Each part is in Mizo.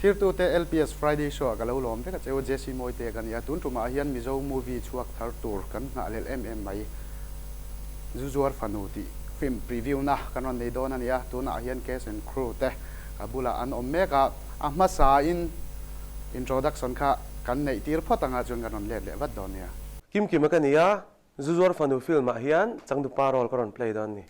Thirtute LPS Friday Show ah ka lo lawm vek a che u, Jesse Mawite ka ni a, tun tumah hian Mizo movie chhuak thar tur kan nghahhlelh em em mai, Zu Zuar Fanu tih film preview na kan rawn nei dawn a ni a, tunah hian cast and crew te ka bulah an awm mek a, a hmasa in introduction kha kan neih tir phawt anga chuan kan rawn let leh vat dawn nia. Kimkima ka ni a, Zu Zuar Fanu film ah hian changtupa role ka rawn play dawn a ni.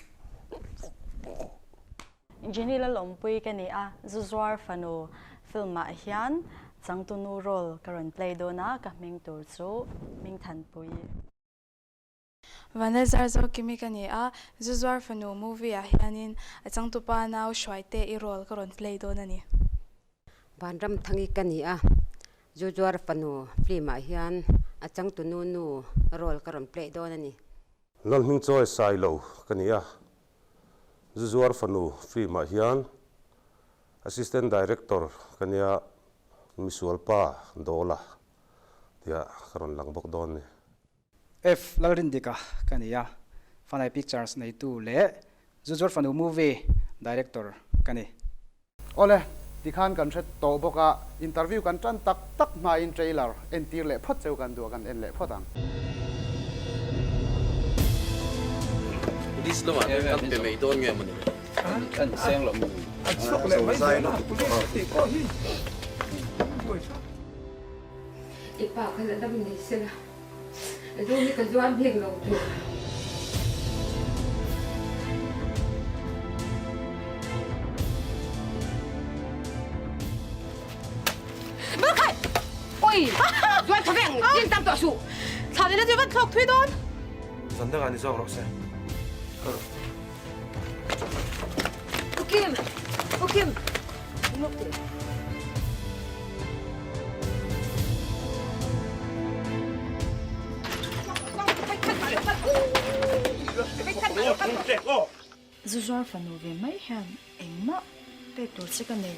Jenny Lalawmpui ka ni a, Zu Zuar Fanu film ah hian changtunu role ka rawn play dawn a, ka hming tur chu Hmingthanpui. Vanlazar Zokimi ka ni a, Zu Zuar Fanu movie ah hianin a changtupa nau Hruaite i role ka rawn play dawn a ni. Vanramthangi ka ni a, Zu Zuar Fanu film ah hian a changtunu nu role ka rawn play dawn a ni. Lalhmingchawi Sailo ka ni a, Zu Zuar Fanu film ah hian Assistant Director ka nia, Misualpa Dawla tia ka rawn lang bawk dawn ni. F Lalrindika ka ni a, Fanai Pictures neitu leh Zu Zuar Fanu movie Director ka ni. Awle, tikhan kan hre tawh bawk a, interview kan tan tak tak hmain trailer entir leh phawt cheu kan duh a, kan en leh phawt ang. Police lamah te kan pe mai dawn nge mawni le? An seng lo. An chhuak leh mai dawn a, police a tih pawh hi buai thlak. I pa kha la dam ni sela, zu hi ka zuar bik lo tur. Bawlkhai! Oi! Zuan tha veng, din tam tawh suh. Thla leh la chu van thlawk thui dawn. Zan dangah ni zawk rawh se. U Kim! U Kim! Zu zuar fanu ve mai hian engmah pek tur che ka nei.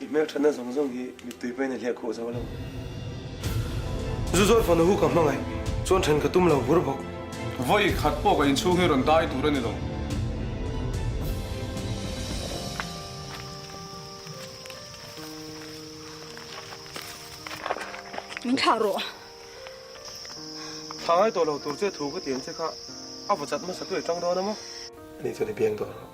I hmelthatna zawng zawng hi mittui pawhin a hliah khuh zo lo. Zu zuar fanu hu ka hmangaih chuan then ka tum lo bur bawk. Vawi khat pawh ka inchhung hi rawn dai tur a ni lo. Min thlah rawh. Thlah ngai tawh lo tur che thu ka ti ang che kha a vaw chat hmasa tu i tang dawn a maw? Ani chuan i biang tawh rawh.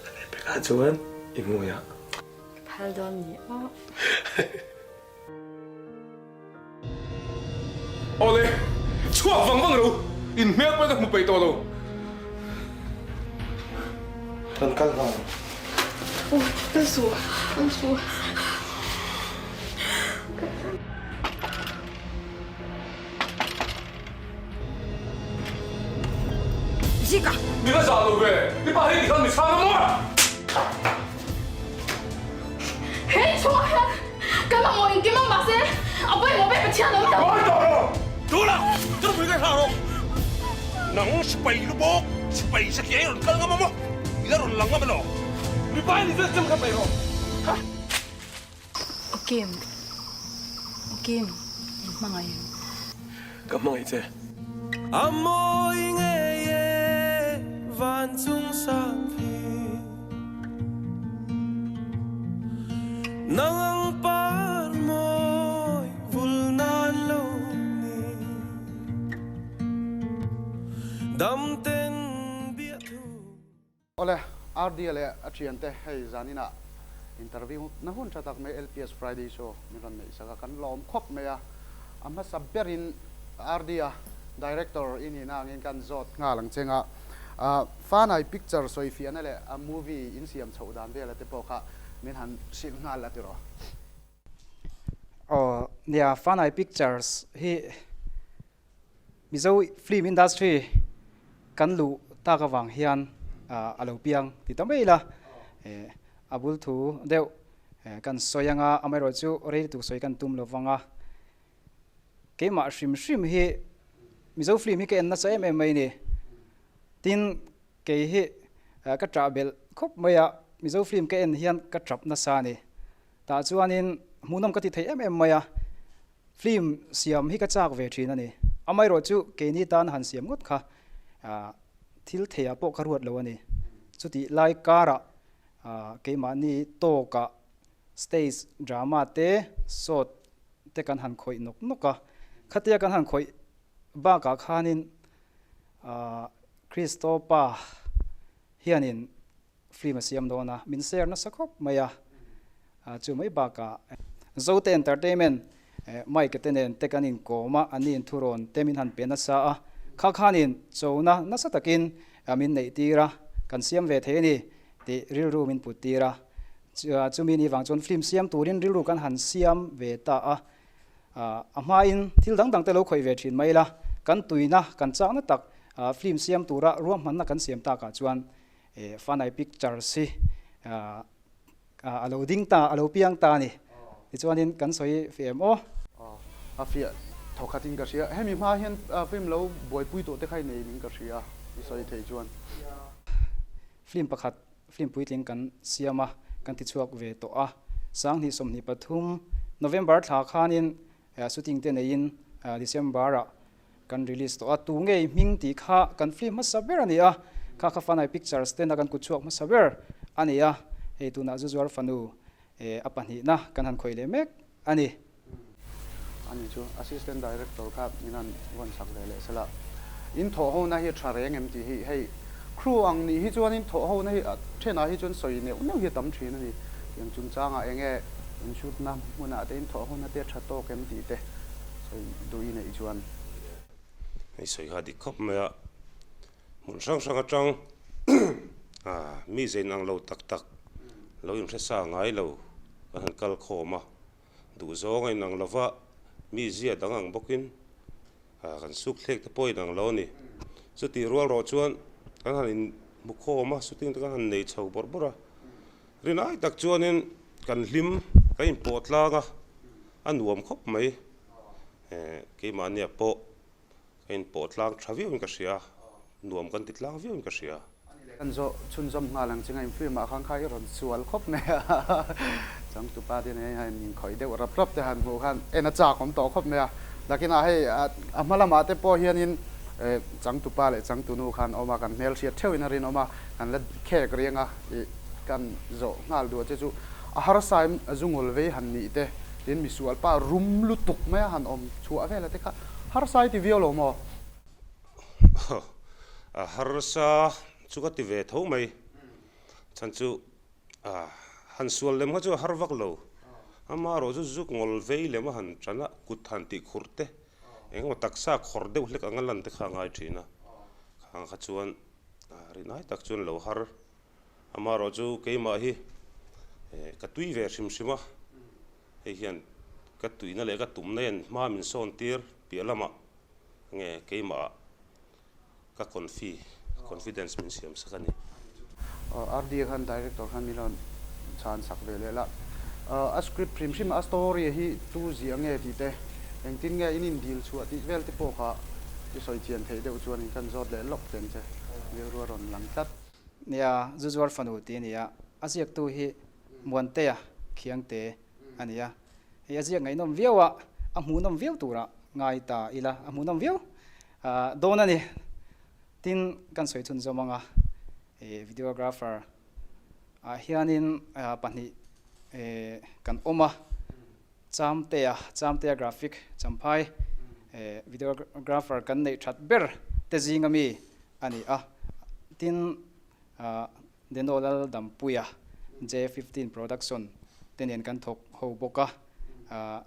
A leh pekah chuan i hmui a. Ka phal dawn ni aw. Awle, chhuak vang vang ro, in hmel pawh ka hmu peih tawh lo. Kan kal nghal. Aw, kal suh, kal suh. Zika! Mi va zah lo ve, i pa hei tikhan mi chhang a maw? He chhuah hian kan mamawh engkim a mahse a pawimawh ber Pathian awm lo. Ngawi tawh rawh! Tuna chupui ka thlah rawh. Nang sipai lu bawk, sipai satliah i rawn kal ngam a maw? I la rawn lang ngam elaw? Mipa i ni chuan chem kha paih rawh. Ha! Aw Kim, aw Kim, min hmangaih em? Ka hmangaih che. A mawi ngei e van chung sang khi Nang ang par mawi vul nan lo ni Dam ten biahthu. Awle, RD leh a thiante hei zaninah interview na hun tha tak mai LPS Friday Show min rawn neih sak a, kan lawm khawp mai a. A hmasa berin RD a director i nihna angin kan zawt nghal ang cheng a. Fanai picture sawifiahna leh a movie insiam chhoh dan vela te pawh kha min han hrilh nghal la tiraw? Aw nia, Fanai Pictures hi Mizo film industry kan luh tak avang hian a lo piang ti ta mai ila, a bul thu deuh kan sawi anga amaherawh chu rei lutuk sawi kan tum lo vang a, keimah hrim hrim hi Mizo film hi ka en nasa em em mai a ni. Tin, kei hi ka ṭah belh khawp mai a, Mizo film ka en hian ka ṭap nasa a ni. Tah chuanin hmuhnawm ka ti thei em em mai a, Film siam hi ka chak ve thin a ni. Amaherawh chu keini tan han siam ngawt kha thil theiah pawh ka ruat lo a ni. Chutih lai karah keimahni tawkah stage drama te sawt te kan han khawih nawk nawk a. Khatia kan han khawih bakah khanin Kristo pa hianin Film a siam dawn a, min share nasa khawp mai a, chu mai bakah Zote Entertainment Mike te nen te kan inkawm a, an ni thurawn te min han pe nasa a, kha khanin chona nasa takin min neih tir a, kan siam ve thei a ni tih rilru min put tir a, chumi ni vang chuan film siam turin rilru kan han siam ve ta a, a hmain thil dang dang te lo khawih ve thin mai ila, kan tuina kan chakna tak film siam tura ruahmanna kan siam takah chuan Fanai Pictures hi a lo ding ta, a lo piang ta a ni. Tichuanin kan sawi fiah em aw? A fiah thawkhatin ka hria. Hemi hma hian film lo buaipui tawh te kha i nei in ka hria, i sawi thei chuan. Film pakhat, film puitling kan siam a, kan tichhuak ve tawh a. 2023 November thla khanin Shooting te neiin December ah kan release tawh a, tu ngei hming tih kha kan film hmasa ber a ni a, kha kha Fanai Pictures tena kan kut chhuak hmasa ber a ni a, hei tunah zu zuar fanu a pahnihna kan han khawih leh mek a ni. Ani chu Assistant Director kha min han vawn sak ve leh sela, in thawh hona hi tha reng em tih hi hei crew ang nih hi chuan in thawh hona hi a thenah hi chuan sawi neuh neuh hi a tam thin a ni, tiang chungchangah eng nge In shoot-na hmunah te in thawh huna te tha tawk em tih te sawi duh i neih chuan. Hei sawi kha dik khawp mai a, hmun hrang hrang atang mi zein ang lo tak tak lo inhre sa ngai lo kan han kal khawm a, duh zawng a inang lova mi zia dang ang bawkin kan suk thlek te pawh inang lo a ni. Chutih rual rawh chuan kan han inhmu khawm a, shooting te kan han nei chho bawrh bawrh a. Rinai tak chuanin kan hlim, kan inpawh tlang a, a nuam khawp mai. Keimahnia pawh ka inpawh tlang tha viauin ka hria, nuam kan ti tlang viauin ka hria. Kan zawh chhunzawm nghal ang chinga in film ah khan kha i rawn sual khawp mai a, changtupa te nen hian inkhawih deuh rap rap te han hmuh khan en a chak awm tawh khawp mai a. Nakinah hei a hma lamah te pawh hianin changtupa leh changtunu khan awm a, kan hmelhriat theuhin a rinawm a, kan la khek riang a. I kan zawh nghal duh che chu a harsa em zungul vei han nih te tin misual pa rum lutuk mai a han awm chhuah vel a te kha harsa i ti viau lo maw? A harsa chu ka ti ve tho mai chhan chu han sual lem kha chu a har vak lo amaherawh chu zuk ngawl vei lem a han tan a kut han tih khurh te engemaw taksa khawr deuh hlek anga lan te kha a ngai thin a khang kha chuan Rinai tak chuan lo har. Amaherawh chu keimah hi ka tui ve hrim hrim a, hei hian ka tuihna leh ka tumna hian hma min sawn tir piah lamah nge keimahah ka confi, confidence min siam sak a ni. RD khan director khan min rawn chhan sak ve leh la. A script hrim hrim a story hi tu ziah nge tih te, engtin nge in indil chhuah tih vel te pawh kha i sawi chian theih deuh chuan in kan zawt leh lawk chen che rilru a rawn lang tlat. Nia, zu zuar fanu tih a ni a, a ziaktu hi Muantea Khiangte a ni a. Hei a ziak ngaihnawm viau a, a hmuhnawm viau turah ngai ta ila, a hmuhnawm viau dawn a ni. Tin, kan sawi chhunzawm ang a, videographer ah hianin pahnih kan awm a, Chamtea, Chamtea Graphic Champhai videographer kan neih that ber te zinga mi a ni a, tin Deno Laldampuia J 15 Production te nen kan thawk ho bawk a,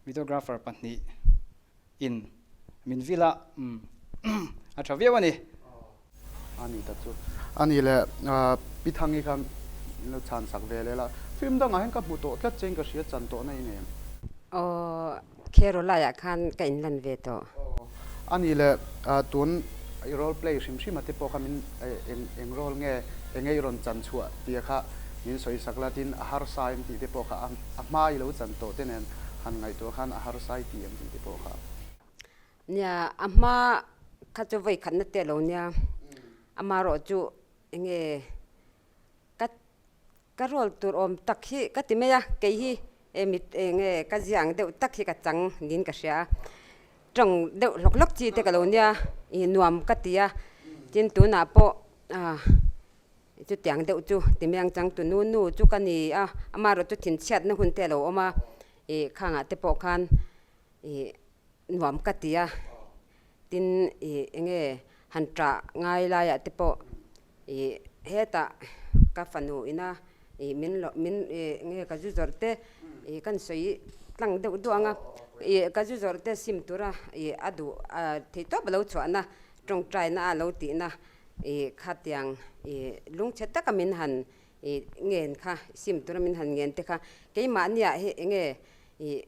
videographer pahnih In min vil a, umm a tha viau a ni. A ni tak chu. A ni le, Pi Thangi kha min lo chhan sak ve leh la. Film dangah hian ka hmu tawh tlat che in ka hria chan tawh na i nei em? Aw, Khero laiah khan ka inlan ve tawh. Aw, a ni le, tun i role play hrim hrim a te pawh kha min eng eng role nge, eng nge i rawn chan chhuah tih kha min sawi sak la, tin a harsa em tih te pawh kha a hma i lo chan tawh te nen han ngaihtuah khan a harsa i ti em tih te pawh kha. Nia, a hma kha chu vawi khatna te lo nia, amaherawh chu eng nge ka ka role tur awm tak hi ka ti mai a, kei hi e mit eng nge ka zia ang deuh tak hi ka chang niin ka hria a, tawng deuh hlawk hlawk chi te ka lo nia, ih nuam ka ti a, tin tunah pawh ah. Chutiang deuh chu ti mai ang changtu nu nu chu ka ni a, amaherawh chu thinchhiatna hun te a lo awm a, ih khangah te pawh khan ih nuam ka ti a, tin ih eng nge han ṭah ngai laiah te pawh ih hetah ka fanu ina ih min lo min ih eng nge ka zu zawrh te ih kan sawi tlang deuh duah ang a, ih ka zu zawrh te sim tura ih a duh thei tawp a lo chhuahna tawngtaina a lo tihna. I khatiang i lungchhe taka min han i ngen kha, sim tura min han ngen te kha keimahniah hi enge i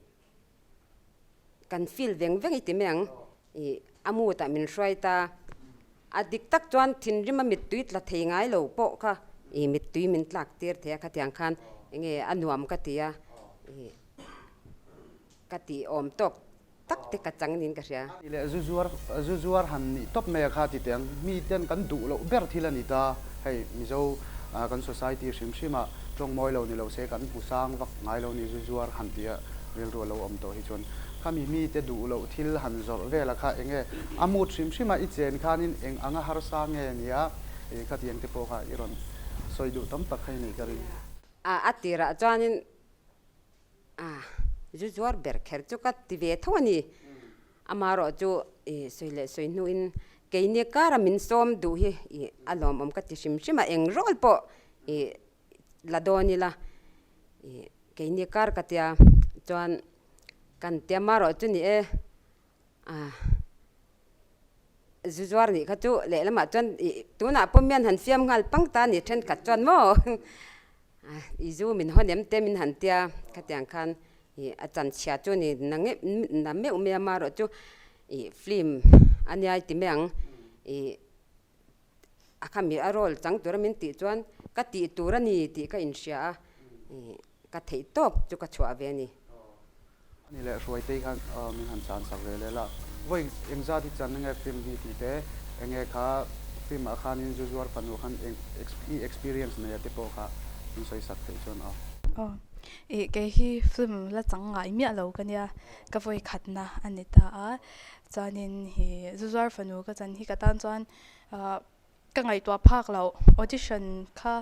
kan feel veng veng i ti mai ang. I a mood ah min hruai ta. A dik tak chuan thinrim a mittui tla thei ngai lo pawh kha i mittui min tlak tir thei a khatiang khan enge a nuam ka ti a, i ka tih awm tawk tak te ka chang niin ka hria. Ni leh zu zuar zu zuar han nih tawp mai a kha ti teh ang. Mi ten kan duh loh ber thil a ni ta. Hei Mizo kan society hrim hrim ah tawng mawi lo ni lo se kan hmu sang vak ngai lo ni zu zuar han tia rilru a lo awm tawh hi chuan khami mi te duh loh thil han zawrh vel a kha eng nge a mood hrim hrim a i chen khanin eng anga harsa nge nia i khatiang te pawh kha i rawn sawi duh tam tak kha i neih ka ring. A tirah chuanin A, zu zuar ber kher chu ka ti ve tho a ni. Amaherawh chu i sawi leh sawi hnuin keini kara min sawm duh hi i a lawmawm ka ti hrim hrim a, eng rawl pawh i la dawn ila i keini kar ka tia chuan kan tia amaherawh chu ni e a zu zuar nih kha chu lehlamah chuan i tunah pawh mian han fiam nghal pang ta a ni thenkhat chuan maw. I zu min hawn em te min han tia khatiang khan ih a chanchhia chu ni na ngeuh na meuh mai a marawh chu ih film a nia i ti mai ang ih a khami a role chang tura min tih chuan ka tih tur a ni tih ka inhria a ih ka theih tawp chu ka chhuah ve a ni. Ani leh Hruaitei khan min han chan sak ve leh la. Vawi engzat hi chan enge film hi tih te, enge kha film ah khanin zu zuar fanu khan eng i experience nei a te pawh kha min sawi sak theih chuan aw. Aw, ih kei hi film la chang ngai miah lo ka nia, ka vawi khatna a ni ta a, chuanin hi zu zuar fanu ka chan hi ka tan chuan Ka ngaihtuah phak loh audition kha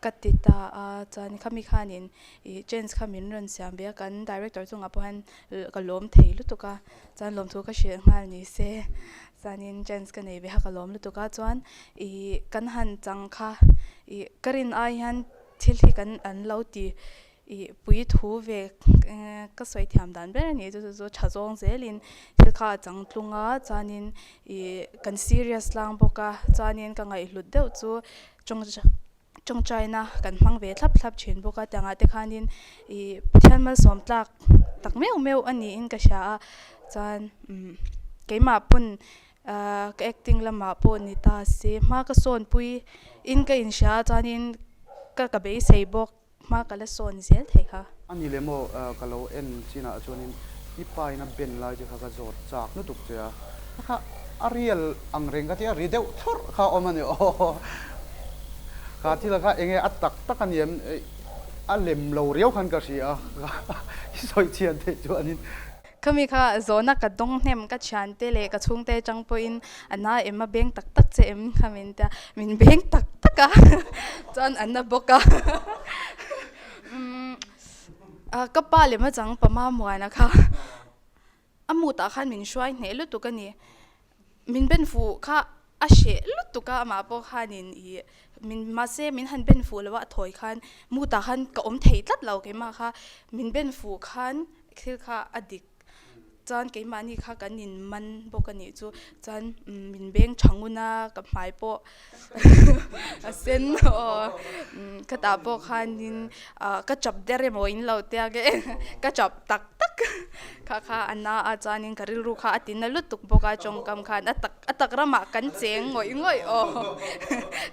ka ti ta a, chuan khami khanin ih chance kha min rawn siam ve a, kan director chungah pawh hian ka lawm thei lutuk a, chuan lawmthu ka hrilh nghal ni se, chuanin chance ka nei ve kha ka lawm lutuk a, chuan ih kan han chang kha ih ka rin ai hian thil hi kan an lo ti Ih pui thu ve ka sawi thiam dan ber a ni chu chu chu tha zawng zelin thil kha a chang tlung a chuanin ih kan serious tlang bawk a chuanin ka ngaihhlut deuh chu tawng tawngtaina kan hmang ve thlap thlap thin bawk a tiangah te khanin ih Pathian malsawm tlak tak meuh meuh a niin ka hria a chuan umm keimah pawn ah ka acting lamah pawh ni ta se hma ka sawn pui in ka inhria a chuanin ka ka beisei bawk. Hma ka la sawn zel thei kha. A ni le maw ka lo en chinah chuanin i pa in a ben lai che kha ka zawt chak lutuk che a, kha kha a real ang reng ka ti a, ri deuh thawrh kha a awm a ni aw. Kha thil kha enge a tak tak a ni em, a lem lo riau khan ka hria a, i sawi chhian theih chuanin. Khami kha zawhna ka dawng hnem, ka thiante leh ka chhungte atang pawhin a na em a beng tak tak che em kha min tia, min beng tak tak a chuan a na bawk a umm ka pa lem atang pama muana kha a mutah khan min hruai hneh lutuk a ni, min ben fuh kha a hreh lutuk a amah pawh khanin ih min mahse min han ben fuh lo a a thawi khan mutah khan ka awm thei tlat lo keimah kha min ben fuh khan. Thil kha a dik chuan keimahni kha kan in man bawk a nih chu chuan min beng tha ngun a ka hmai pawh a sen aw khatah pawh khanin ah ka chap der emaw in lo tia nge ka chap tak tak kha kha a na a chuanin ka rilru kha a ti na lutuk bawk a tawngkam khan a tak a tak ramah kan cheng ngawih ngawih aw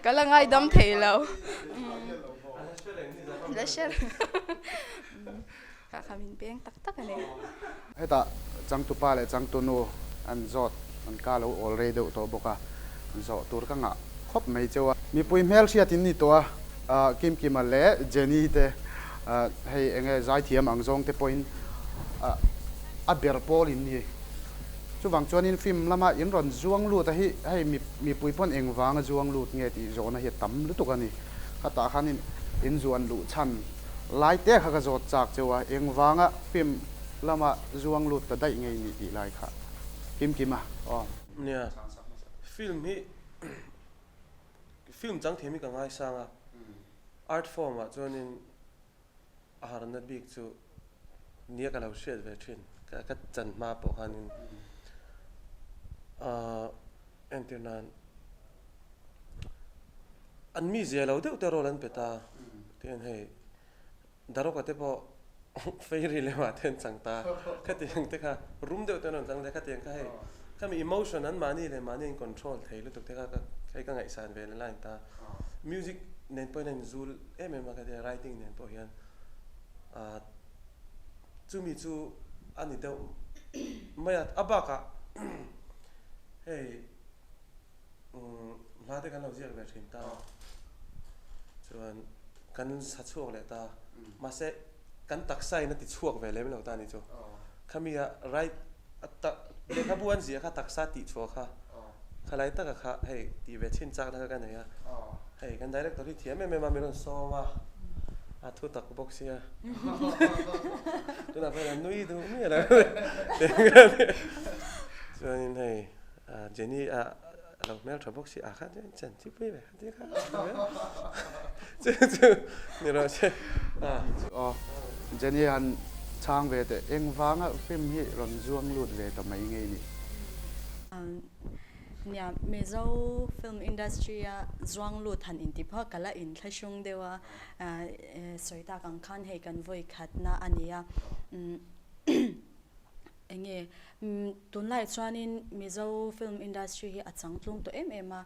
ka la ngaidam thei lo la hre reng. Kah kha min peng tak tak a ni. Hetah changtupa leh changtunu an zawt an ka lo awl rei deuh tawh bawk a, zawh tur ka ngah khawp mai cheu a. Mipui hmelhriat in ni tawh a, Kimkima leh Jenny te hei eng nge zaithiam ang zawng te pawhin a ber pawl in ni. Chuvang chuanin film lama in rawn zuang lut a hi hei mipui pawn engvanga zuang lut nge tih zawhna hi a tam lutuk a ni. Khatah khanin in zuan luh chhan lai te kha ka zawt chak cheu a, engvanga film lama zuang lut ta daih ngei nih tih lai kha kim kim a aw. Nia, film hi film chang thiam hi ka ngaisang a, art form ah chuanin a harna bik chu nia ka lo hriat ve thin, ka chan hma pawh khanin ahh entir nan an mi zia lo deuh te role an pe ta tihian hei Daroka te pawh fairy lemah te an chang ta, khatiang te kha rum deuh te an rawn chang leh khatiang kha hei khami emotion an mahni leh mahni an control thei lutuk te kha hei ka ngaihsan ve na line ta. Music nen pawhin a inzul em em a ka tia writing nen pawh hian ah chumi chu a ni deuh mai a, a bakah hei Hla te kan lo ziak ve thin ta chuan kan sa chhuak leh ta mahse kan taksa in a ti chhuak ve lem lo ta ni chu khami a right a tak lehkhabu an ziah kha taksa tih chhuah kha khalai taka kha hei tih ve chhin chakna kha ka nei a hei kan director hi thiam em em a min rawn sawm a a thu tak bawk sia tunah pawh hian a nui duh miah lo chuanin hei Jenny a lo hmel tha bawk si a kha chuan chan chi pui ve kha ti kha chu chu ni rawh se a. Aw Jenny han chhang ve teh engvanga film hi rawn zuang lut ve ta mai ngei ni. Nia Mizo film industry a zuang lut han inti phawt ka la inthlahrung deuh a sawi tak ang khan hei kan vawi khatna a nia. Enge tunlai chuanin Mizo film industry hi a changtlung tawh em em a,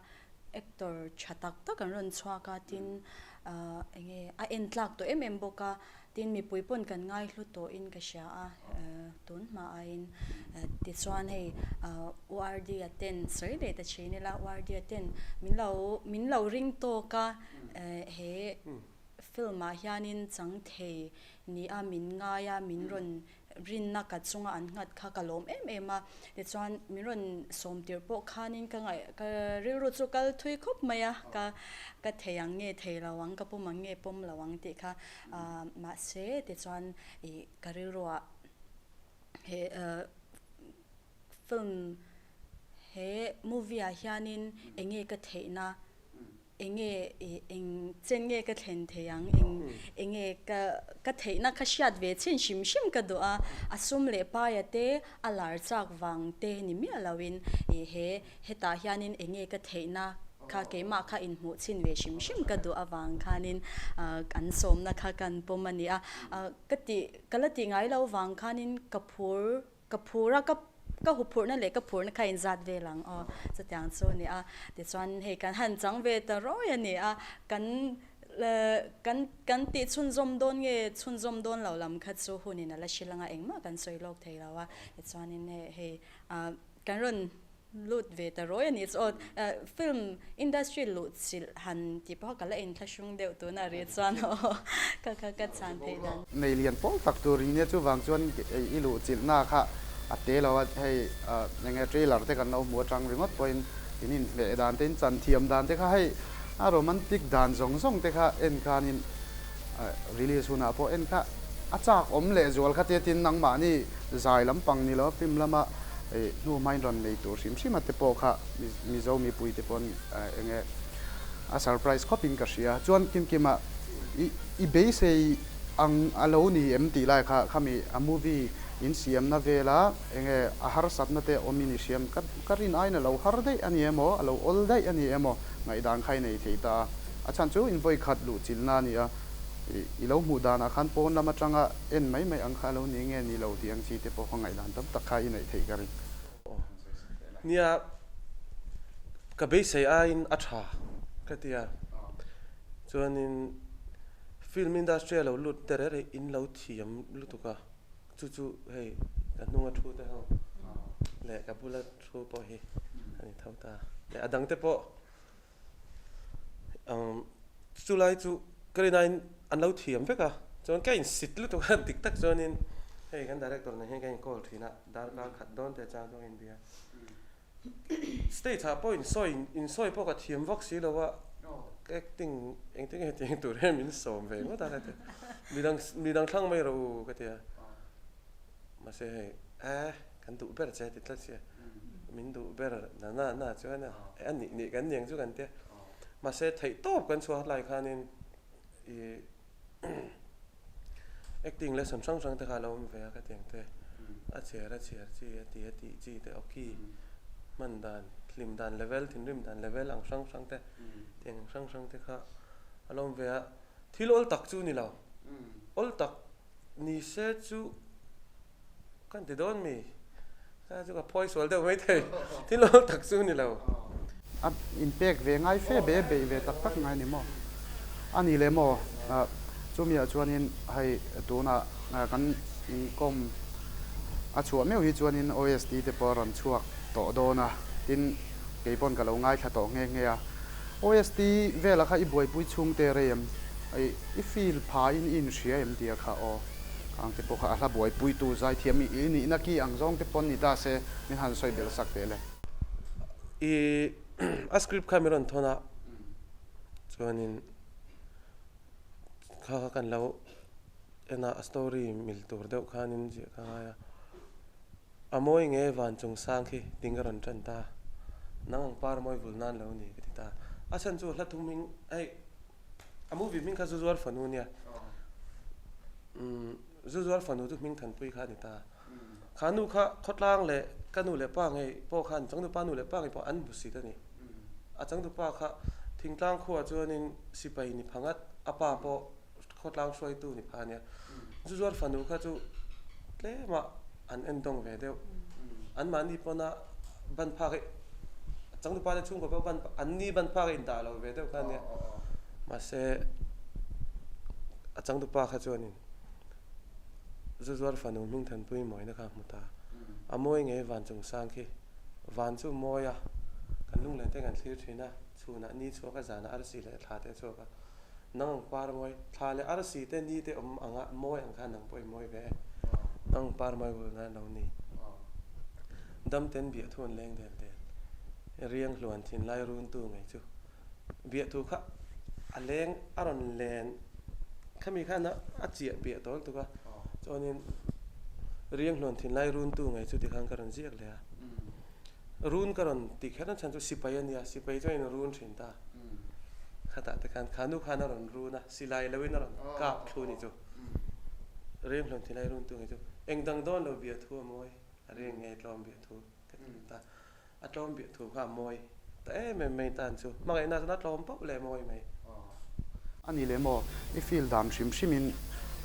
actor tha tak tak an rawn chhuak a, tin enge a en tlak tawh em em bawk a, tin mipui pawn kan ngaihlu tawhin ka hria a, tun hma aiin tichuan hei URD-a ten sawi leh ta thin ila URD-a ten min lo min lo ring tawk a he film ah hianin chang thei nia min ngai a min rawn rinna ka chunga an nghat kha ka lawm em em a, tichuan min rawn sawm tirh pawh khanin ka ngaih ka rilru chu kal thui khawp mai a, ka ka thei ang nge thei lo ang, ka pawm ang nge pawm lo ang tih kha mahse tichuan ih ka rilruah he film he movie ah hianin eng nge ka theihna Enge i eng chen nge ka thlen thei ang, eng enge ka ka theihna kha hriat ve chin hrim hrim ka duh a, a sum leh paia te a lar chak vang te ni miah loin i he hetah hianin enge ka theihna kha keimah kha inhmuh chhin ve hrim hrim ka duh avang khanin an sawmna kha kan pawm a ni a, ka tih ka la tih ngai lo vang khanin ka phur Ka phur a, ka ka huphurhna leh ka phurhna kha inzat vel ang aw, chutiang chu a ni a. Tichuan hei kan han chang ve ta rawi a ni a, kan kan kan tih chhunzawm dawn nge chhunzawm dawn lo lam kha chu hunin a la hrilh anga engmah kan sawi lawk thei lo a. Tichuanin hei kan rawn Lut ve ta rawi a ni chu aw. Film industry luh chilh han tih pawh ka la inthlahrung deuh tunah rih chuan aw ka ka ka chhan theih dan. Nei lian pawl tak tur in nia chuvang chuan i luh chilhna kha a te lo a, hei eng nge trailer te kan lo hmu atang ringawt pawhin in inhmeh dan te in chan thiam dan te kha hei a romantic dan zawng zawng te kha en khanin release hunah pawh en kha a chak awm leh zual kha tia tin nangmahni zai lampang ni lo film lama hnu hmain rawn nei tur hrim hrim a te pawh kha Mizo mipui te pawn eng nge a surprise khawp in ka hria. Chuan Kim Kima i i beisei ang a lo ni em tih lai kha khami a movie in siamna vela eng nge a harsatna te awm in i hriam ka ka rin aiin a lo har daih a ni emaw a lo awl daih a ni emaw ngaihdan kha i nei thei ta a. A chhan chu in vawi khat luh chilhna a ni a i lo hmuh danah khan pawn lam atanga En mai mai ang kha a lo ni nge ni lo tih ang chi te pawh kha ngaihdan tam tak kha i neih theih ka ring. Nia, ka beisei aiin a tha ka ti a. Chuanin film industry a lo lut te reh reh in lo thiam lutuk a, chu chu hei ka hnunga thu te ho leh ka bula thu pawh hi a ni tho ta. Leh a dang te pawh Chulai chu ka rin aiin an lo thiam vek a, chuan ka insit lutuk a dik tak chuanin Hei kan director nen hian kan in call thin a, darkar khat dawn te chang chuan ka inbia. Stage ah pawh insawi insawi pawh ka thiam vak si lo a, ka acting engtin nge hetiang tur hian min sawm ve ngawt a ka ti a, midang midang thlang mai rawh u ka ti a, mahse hei eh kan duh ber che ti tlat sia, min duh ber na na na chuan a nih nih kan niang chu kan tia, mahse theih tawp kan chhuah lai khanin ih. Acting lesson hrang hrang te kha a lo awm ve a ka ti ang te, a chhiar a chhiar chi a ti a tih chi te aw ki hman dan hlim dan level thinrim dan level ang hrang hrang te tiang ang hrang hrang te kha a lo awm ve a, thil awl tak chu ni lo, awl tak ni se chu. Kan ti dawn mi? Ka chu ka phawi sual deuh mai thei. Thil awl tak chu ni lo. A inpek ve ngai fe be beih ve tak tak ngai ni maw? A ni le maw? Chumiah chuanin hei tunah kan inkawm a chhuah meuh hi chuanin OST te pawh a rawn chhuak tawh dawn a, tin kei pawn ka lo ngaithla tawh nghe nghe a. OST velah kha i buaipui chhungte rei em? I feel phain i inhria em tia kha aw. Ang te pawh kha a hla buaipuitu zaithiam i nihna ki ang zawng te pawn ni ta se min han sawi belh sak teh le. I a script kha min rawn thawn a, chuanin kha kha kan lo en a, a story mil tur deuh khanin ziah ka ngai a. A mawi nge van chung sang khi ding ka rawn tan ta, nang ang par mawi vul nan lo ni ka ti ta. A chhan chu hla thum hming hei a movie hming kha Zuzuar Fanu nia, umm Zuzuar Fanu chu hming thanpui kha a ni ta. Kha nu kha khawtlang leh ka nu leh pa ngei pawh khan changtupa nu leh pa ngei pawh an hmu sit a ni. A changtupa kha thingtlang khuaah chuanin sipai ni phangat a pa pawh Khawtlang hruaitu ni pha ania. Zu zuar fanu kha chu tlemah an en dawng ve deuh. An mahni pawna ban phak hi changtupa te chhungkaw pawh ban an ni ban phak a indah lo ve deuh kha ania. Mahse a changtupa kha chuanin zu zuar fanu hmingthanpui mawina kha a hmu ta. A mawi ngei van chung sang khi. Van chu mawi a, kan lunglen te kan thlir thin a, chhunah ni chhuak a, zanah arsi leh thla te a chhuak a. Nang ang par mawi, thla leh arsi te ni te awm anga mawi ang khan nang pawh i mawi ve e. Nang ang par mawi vul nan lo ni. Dam ten biahthu an leng del del. Riang hluan thin lai run tu ngei chu. Biahthu kha a leng a rawn len khami khan a chiah piah tawl tuk a. Chuanin riang hluan thin lai run tu ngei chu tikhan ka rawn ziak leh a. Run ka rawn tih kher na chhan chu sipai a nia, sipai chuan in run thin ta. Khatah te khan kha nu khan a rawn run a, silai lo in a rawn kap thlu ni chu. Reng hlawm thin lai run tu nge chu eng dang dawn lo bia thu a mawi, a reng nge tlawm bia thu ka ti ta. A tlawm bia thu kha a mawi ta em em mai tan chu hmangaihna chuan a tlawm pauh leh mawi mai. A ni leh maw? I feel dan hrim hrimin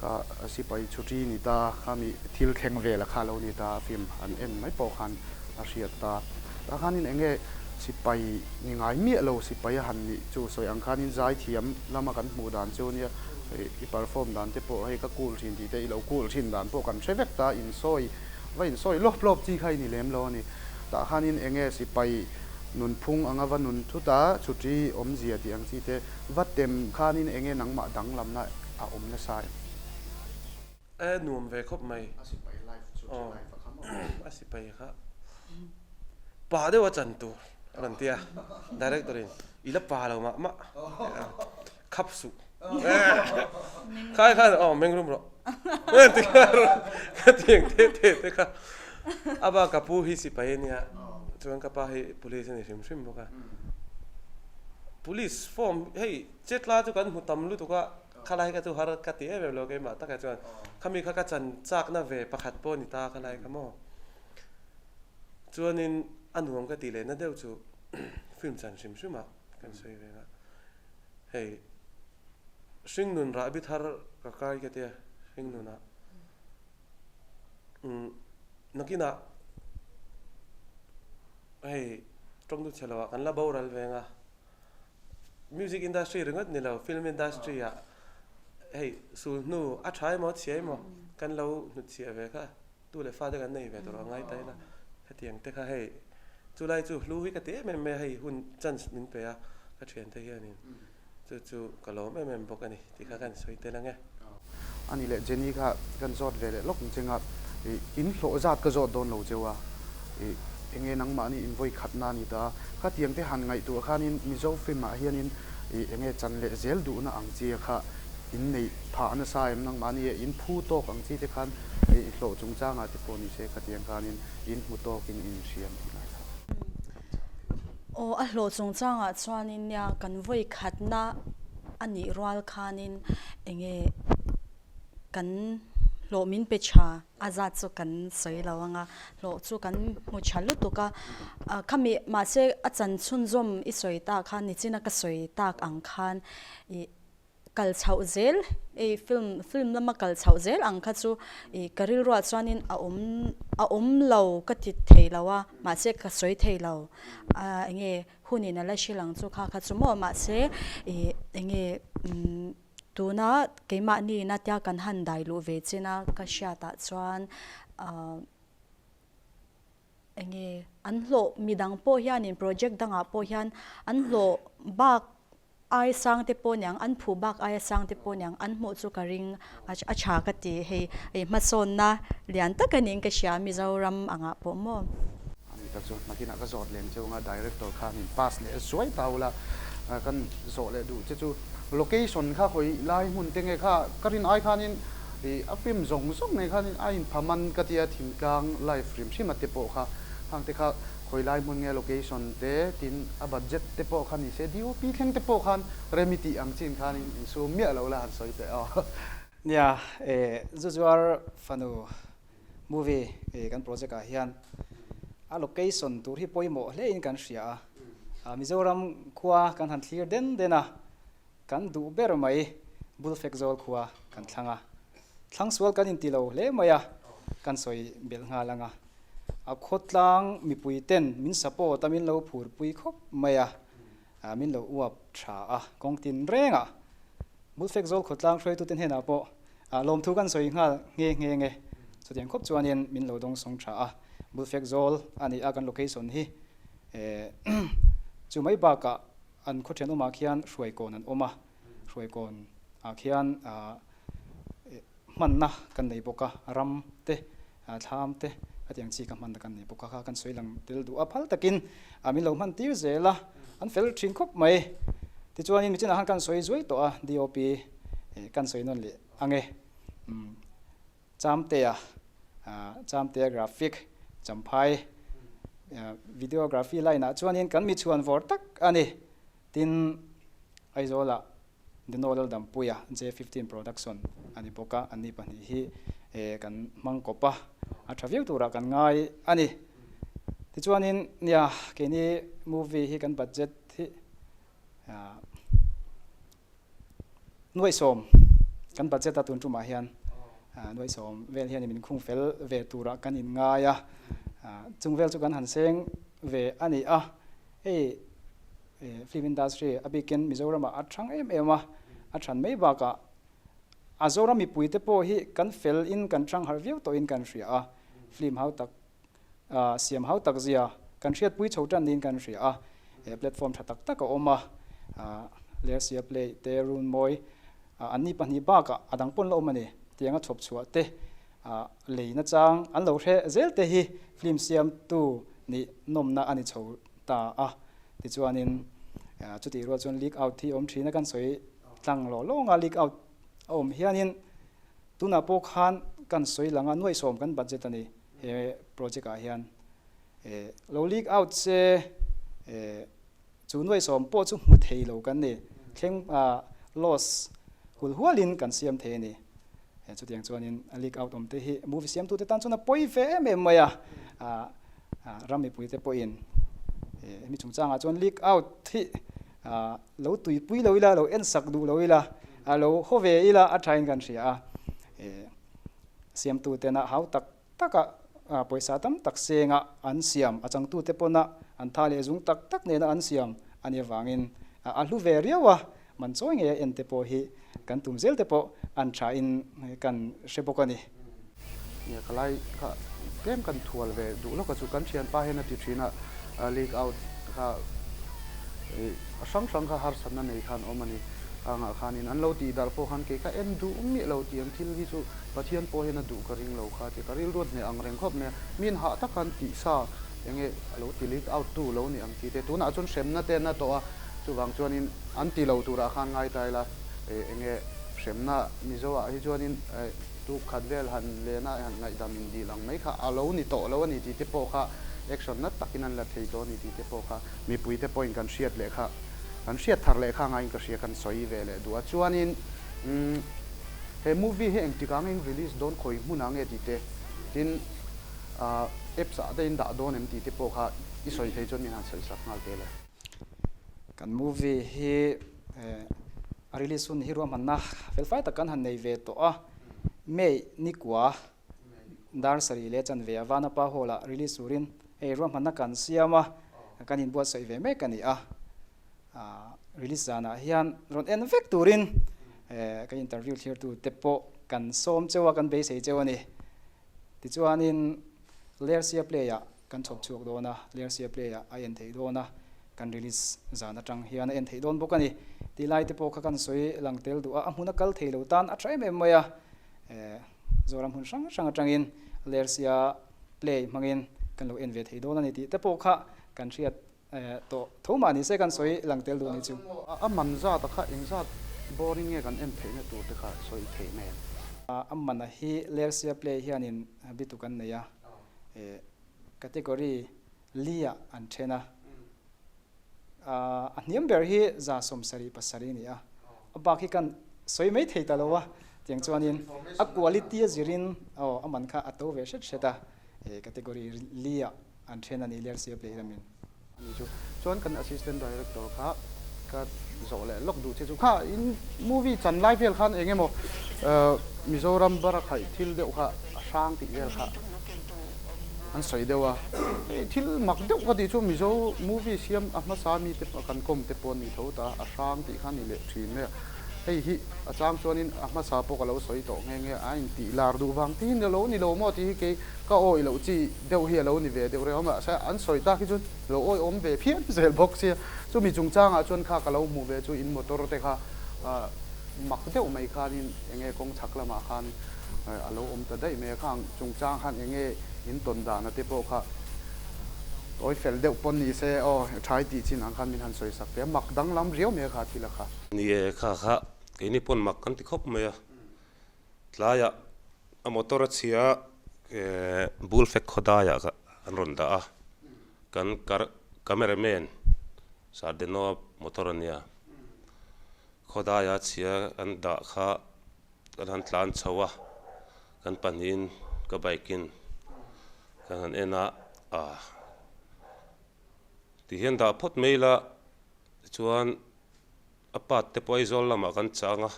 ka sipai chhuṭi ni ta, khami thil thleng vel a kha lo ni ta, a film an en mai pawh khan a hriat ta. Tah khanin eng nge sipai ni ngai miah lo sipai a han nih chu sawi ang khanin zaithiam lama kan hmuh dan chu nia, i perform dan te pawh hei ka cool thin tih te i lo cool thin dan pawh kan hre vek ta, insawi va insawi lawp lawp chi kha i ni lem lo a ni. Tah khanin eng nge sipai nunphung anga va nun thut a, chhuṭi awmzia tih ang chi te Va tem khanin enge nangmah danglamna a awm nasa em? E nuam ve khawp mai. A sipai life chu thi life a kha maw? A sipai kha pa deuh a chan tur a rawn ti a, director in i la pa lo mah mah khap suh khai khan aw meng rum rawh ti kha ka ti ang te te te kha a ba ka pu hi sipai a nia chuan ka pa hi police a ni hrim hrim bawk a. Police form hei chetla chu kan hmu tam lutuk a, khalai kha chu har ka ti em em lo keimah takah chuan khami kha ka chan chakna ve pakhat pawh a ni ta khalai kha maw. Chuanin a nuam ka tih lehna deuh chu film chan hrim hrim ah kan sawi ve a, hei hringnun rahbi thar ka kai ka tia hringnunah umm nakinah Hei tawngtu chhe lo ah kan la boral veng a, music industry ringawt ni lo film industry ah hei sul hnu a tha emaw a chhia emaw kan lo hnutchhiah ve kha tu leh fa te kan nei ve tur a ngai ta ila hetiang te kha hei chulai chu hlu hi ka ti em em mai a hei hun chance min pe a ka thiante hianin. Chu chu ka lawm em em bawk a ni tih kha kan sawi tel ang e. A ni leh Jenny kha kan zawt ve leh lawk ang cheng a. Ih in hlawh zat ka zawt dawn lo cheu a, ih enge nangmahni in vawi khatna a ni ta a, khatiang te han ngaihtuah khanin Mizo film ah hianin ih enge chan leh zel duhna ang chi kha in neih phah nasa em nangmahni e in phu tawk ang chi te khan ih hlawh chungchangah te pawh ni se khatiang khanin in hmu tawkin in hriam tih lai kha. Aw a hlawh chungchangah chuanin nia kan vawi khatna a nih rual khanin enge Kan hlawh min pe tha a zat chu kan sawi lo ang a, hlawh chu kan hmu tha lutuk a, khami mahse a chan chhunzawm i sawi tak khan nichina ka sawi tak ang khan ih kal chhoh zel ei film film lama kal chhoh zel ang kha chu ih ka rilruah chuanin a awm a awm lo ka ti thei lo a mahse ka sawi thei lo a enge hunin a la hrilh ang chu kha kha chu maw mahse ih enge umm. Tuna keimahni ina tia kan han dai luh ve chin a ka hriatah chuan ahh enge an hlawh midang pawh hianin project dangah pawh hian an hlawh bak ai sang te pawh niang an phuh bak aia sang te pawh niang an hmuh chu ka ring a tha ka ti hei hmasawnna lian tak a niin ka hria Mizoram angah pawh maw. Ani tak chu nakinah ka zawt lem cheu anga director khan in pass leh zuai ta ula kan zawh leh duh che chu location kha hawi lai hmun te nge kha ka rin ai khanin ih a film zawng zawng nei khanin a in pha man ka tia thingtlang life hrim hrim a te pawh kha khang te kha hawi lai hmun nge location te tin a budget te pawh kha ni se DOP thleng te pawh khan remi tih ang chin khanin insum miah lo la han sawi teh aw. Nia, Zuzuar fanu Movie kan project ah hian a location tur hi pawimawh hle in kan hria a, Mizoram khua kan han thlir den den a, kan duh ber mai Bulfek zawl khua kan thlang a, thlang sual kan inti lo hle mai a, kan sawi belh nghal ang a, a khawtlang mipui ten min support a min lo phurpui khawp mai a, min lo uap tha a, kawng tin reng ah Bulfek zawl khawtlang hruaitute hnenah pawh lawmthu kan sawi nghal nghe nghe nge. Chutiang khawp chuanin min lo dawng sawng tha a, Bulfek zawl a ni a kan location hi chu mai bakah an khaw thenawmah khian hruaikawn an awm a, hruaikawn ah khian hmanna kan nei bawk a, ram te Thlam te khatiang chi ka hman kan nei bawk a kha kan sawi lang tel duh a phal takin min lo hman tir zel a, an fel thin khawp mai. Tichuanin michinah khan kan sawi zuai tawh a DOP kan sawi nawn leh ang e. Chamtea Chamtea graphic Champhai videography line ah chuanin kan mi chhuan vawr tak a ni. Tin Aizawlah Dino Laldampuia J15 Production a ni bawk a, anni pahnih hi kan hmang kawp a, a tha viau turah kan ngai a ni. Tichuanin nia keini movie hi kan budget hi nuaihsawm kan budget a tun tumah hian nuaihsawm vel hian min khung fel ve turah kan inngai a, chung vel chu kan han seng ve a ni a, hei Film industry a bikin Mizoramah a thang em em a, a than mai bakah a Zoram mipuite pawh hi kan fel in kan thang harh viau tawhin kan hria a, film hau tak siam hau tak zia kan hriatpui chho tan niin kan hria a, he platform tha tak tak a awm a, Lersia Play te Runmawi anni pahnih bakah a dang pawn la awm a ni, tianga chhawp chhuah te lei nachang an lo hre zel te hi film siamtu nih nawmna a ni chho ta a. Tichuanin chutih rual chuan leak out hi a awm thin a, kan sawi tlang lawh lawng a, leak out a awm hianin tunah pawh khan kan sawi lang a, nuaihsawm kan budget a ni he project ah hian. Lo leak out se chu nuaihsawm pawh chu hmu thei lo kan ni, thleng loss hul hualin kan siam thei a ni. Chutiang chuanin a leak out awm te hi movie siamtute tan chuan a pawi ve em em mai a, ram mipuite pawhin hemi chungchangah chuan leak out hi lo tuipui lo ila, lo ensak duh lo ila, lo haw ve ila a thain kan hria a, siamtutena hau tak taka pawisa tam tak senga an siam, a changtute pawna an tha leh zung tak tak nena an siam a nih avangin a hlu ve riau a, man chawi ngei a en te pawh hi kan tum zel te pawh an thain kan hre bawk a ni. Nia ka lai kha tlem kan thual ve duh lawk a chu kan thianpa hian a ti thin a, leak out kha a hrang hrang kha harsatna nei khan awm a ni. Angah khanin an lo tih darh pawh khan kei ka en duh miah lo tih ang thil hi chu Pathian pawh hian a duh ka ring lo kha tih ka rilruat hneh ang reng khawp mai a. Min hah tak khan tih sa enge a lo ti leak out tu lo ni ang tih te tunah chuan hremna te an la tawh a, chuvang chuanin an ti lo turah khan ngai ta ila enge hremna Mizo ah hi chuanin tuk khat vel han lena han ngaihdam in dil ang mai kha a lo ni tawh lo a ni tih te pawh kha action nat takin an la thei tawh a ni tih te pawh kha mipui te pawhin kan hriat leh kha Kan hriat thar leh kha ngaiin ka hria kan sawi ve leh duh a. Chuanin umm he movie hi engtik ah nge in release dawn khawi hmun ah nge tih te tin ah apps ah te in dah dawn em tih te pawh kha i sawi thei chuan min han sawi sak nghal te le. Kan movie hi a release hun hi ruahmanna felfai tak kan han nei ve tawh a, May nikua dar sarih leh chanve a Vanapa Hall ah release turin hei ruahmanna kan siam a, kan inbuatsaih ve mek a ni a. Release zanah hian rawn en vek turin kan interview thlir te pawh kan sawm cheu a, kan beisei cheu a ni. Tichuanin Lersia Play ah kan chhawp chhuak dawn a, Lersia Play ah a en theih dawn a, kan release zan atang hian a en theih dawn bawk a ni. Tih lai te pawh kha kan sawi lang tel duh a, a hmuna kal thei lo tan a tha em em mai a. Zoram hmun hrang hrang atangin Lersia Play hmangin kan lo en ve thei dawn a ni tih te pawh kha kan hriat tawh tho mah ni se kan sawi lang tel duh a ni chu. A man zat a kha eng zat bawrin nge kan en theihna tur te kha sawi theih mai em? A man a hi Lersia Play hianin bitu kan nei a, category li ah an then a. A hniam ber hi 77 a ni a, a bak hi kan sawi mai thei ta lo a, tiang chuanin a quality a zirin aw a man kha a to ve hret hret a, category li ah an then a ni Lersia Play lamin. Ani chu chuan kan assistant director kha ka zawh leh lawk duh che chu kha in movie chan lai vel khan eng emaw Mizoram barakhaih thil deuh kha a hrang tih vel kha an sawi deuh a, hei thil mak deuh ka tih chu Mizo movie siam a hmasa mi te kan kawm te pawh an ni tho ta a hrang tih kha a ni leh thin mai a, hei hi a chang chuanin a hmasa pawh ka lo sawi tawh nghe nghe a intih lar duh vang te hi ni lo ni lo maw tih hi kei ka awih loh chi deuh hi a lo ni ve deuh reng a mahse an sawi tak hi chuan lo awihawm ve phian zel bawk sia chumi chungchangah chuan kha ka lo hmuh ve chu in motor te kha mak deuh mai khanin enge kawng chhak lamah khan a lo awm ta daih mai a, khang chungchang khan enge in tawn dana te pawh kha tawi fel deuh pawn ni se aw thai tih chin ang khan min han sawi sak ve a, mak danglam riau mai a kha thil a kha. Ni e, kha kha keini pawn mak kan ti khawp mai a, tlaiah a motor a chhia bul fek khawdaiah kha an rawn dah a, kan camera man Sardeno motor a nia, khawdaia chhia an dah kha Kan han tlan chho a, kan pahnihin ka bike in kan han en a, ah ti hian dah phawt mai ila tichuan a part te pawh Aizawl lamah kan chang a,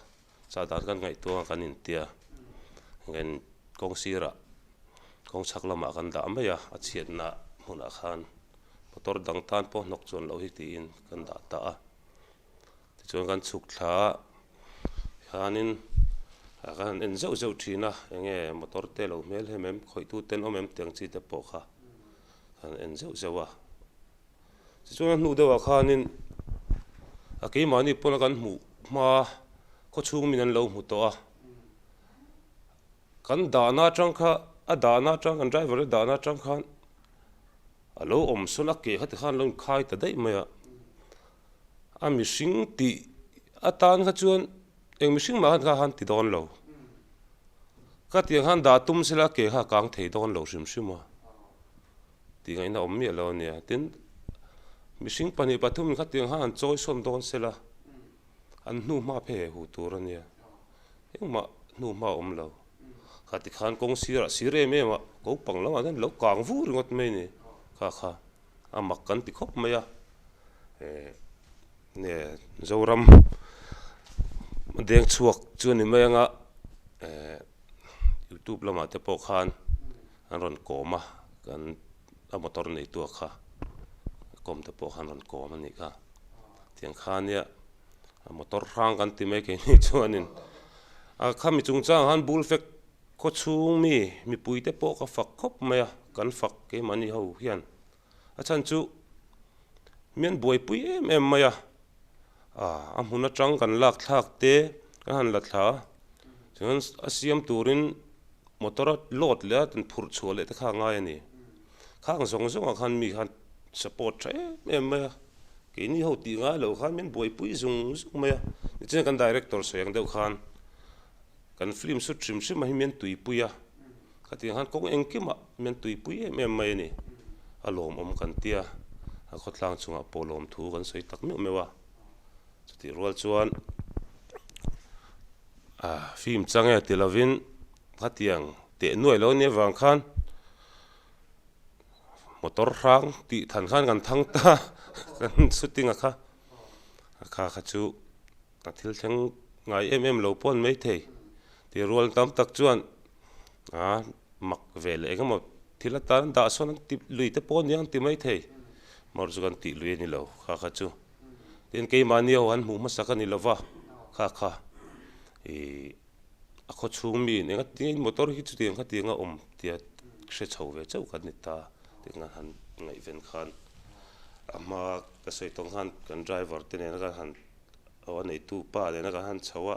chah dan kan ngaihtuah a kan intia kan kawng sirah kawng chhak lamah kan dah mai a, a chhiatna hmunah khan motor dang tan pawh hnawk chuan loh hi tiin kan dah ta a. Tichuan kan chhuk thla a khanin ah kan han en zeuh zeuh thin a enge motor te lo hmel hem em khawih tu ten awm em tiang chi te pawh kha kan en zeuh zeuh a tichuan a hnu deuh ah khanin a keimahni pawna kan hmuh hma khawchhung min an lo hmu tawh a kan dahna atang kha a dahna atang kan driver a dahna atang khan a lo awm sawn a ke kha tikhan a lo inkhai ta daih mai a. A mihring tih atan kha chuan eng mihring mah khan kha han ti dawn lo. Ka tiang khan dah tum sela ke kha a kang thei dawn lo hrim hrim a, tih ngaihna awm miah lo a nia. Tin, mihring pahnih pathum in khatiang khan an chawi sawn dawn sela an hnu hma phei he hu tur a nia. Engmah hnu hma a awm lo. Khati khan kawng sirah sir em em a, ko pang lamah chuan lo kang vur ringawt mai a ni kha kha. A mak kan ti khawp mai a, nge Zoram deng chhuak chu a ni mai anga youtube lamah te pawh khan an rawn kawm a, kan a motor neitu kha kawm te pawh khan rawn kawm a nih kha, tiang kha nia motor hrang kan ti mai keini chuanin a khami chungchangah khan bul fek Khawchhung mi mipuite pawh ka fak khawp mai a, kan fak keimahni ho hian. A chhan chu mian buaipui em em mai a, A hmun atang kan lak thlak te kan han la thla a, chuan a siam turin motor a load leh a kan phurh chhuah leh te kha a ngai a ni. Khang zawng zawngah khan mi khan support tha em em mai a, keini ho tih ngai loh khan min buaipui zung zung mai a, tichuan kan director sawi ang deuh khan kan film shoot hrim hrim ah hi min tuipui a, khatiang khan kawng engkimah min tuipui em em mai a ni, a lawmawm kan tia, a khawtlang chungah pawh lawmthu kan sawi tak meuh meuh a, chutih rual chuan film chang e ti lovin khatiang teh nuai lo nia vang khan motor hrang tih than khan kan thang ta kan shooting a kha a kha kha chu a thil thleng ngai em em lo pawh an mai thei tih rual tam tak chuan a mak ve leh eng emaw thil atan dah sawn an ti lui te pawh ania an ti mai thei mawr chu kan tih lui a ni lo kha kha chu tin keimahni ho an hmuh hmasak a ni lova kha kha ih. A khaw chhung mi in enga tinge motor hi chutiang khatiang a awm tia hre chho ve chauh kan ni ta tih khan han ngaihven khan a hma ka sawi tawng khan kan driver te nena kan han aw a neitu pa nena kan han chho a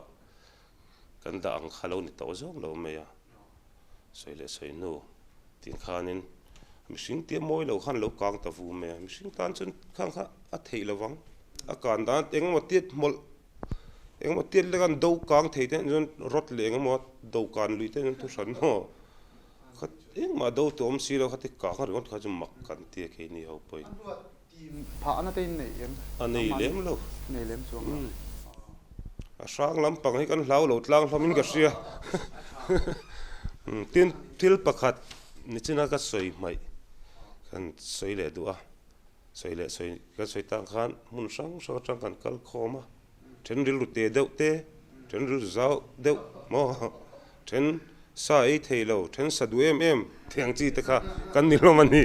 kan dah ang kha lo ni tawh zawk lo mai a sawi leh sawi hnu tih khanin mihring tia mawi lo khan lo kang ta vu mai a mihring tan chuan khang kha a theih lovang a kan dan engemaw tiat hmawlh. Engemaw tiat lek an do kang thei te chuan rod leh engemaw do kan lui te chuan thu hran maw kha engmah do tu awm si lo kha ti kang ringawt kha chu mak kan ti a keini ho pawhin. A hnuah team phahna te in nei em? A nei lem lo. Nei lem chuang lo. A hrang lampang hi kan hlau lo tlang hlawmin ka hria. Tin thil pakhat nichina ka sawi hmaih kan sawi leh duh a. Sawi leh sawi kan sawi tan khan hmun hrang hrang atang kan kal khawm a, then rilru te deuh te, then rilru zau deuh maw, then sa ei thei lo, then sa duh em em thei ang chi te kha kan ni hlawm a ni.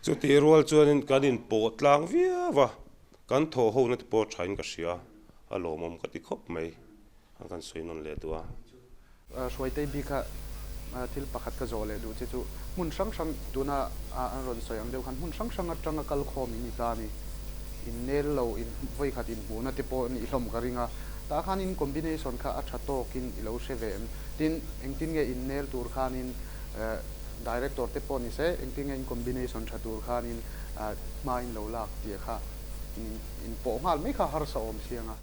Chutih rual chuanin kan inpawh tlang viau a, kan thawh hona te pawh thain ka hria, a lawmawm ka ti khawp mai. A kan sawi nawn leh duh a. Hruaitei bik kha thil pakhat ka zawh leh duh che chu hmun hrang hrang tuna an rawn sawi ang deuh khan hmun hrang hrang atanga kal khawm in ni ta a ni. In nel lo in vawi khat inhmuhna te pawh nih hlawm ka ring a. Tah khan in combination kha a tha tawkin i lo hre ve em? Tin, engtin nge in nel tur khanin director te pawh ni se engtin nge in combination tha tur khanin hma in lo lak tih kha in pawh nghal mai kha harsa awm siang a.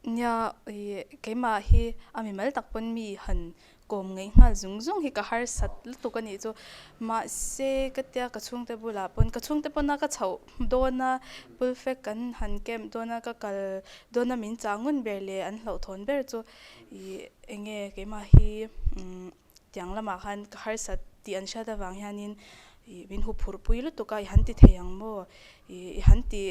Nia, ih, keimah hi a mimal tak pawn mi han kawm ngaih nghal zung zung hi ka harsat lutuk a nih chu. Mahse, ka tia ka chhungte bulah pawn, ka chhungte pawna ka chhoh dawn a, pulfek kan han camp dawn a, ka kal dawn a min chah ngun ber leh an hlauhthawn ber chu, ih, eng nge keimah hi, umm. Tiang lamah khan ka harsat tih an hriat avang hianin ih min huphurh pui lutuk a, i han ti thei ang maw? Ih i han ti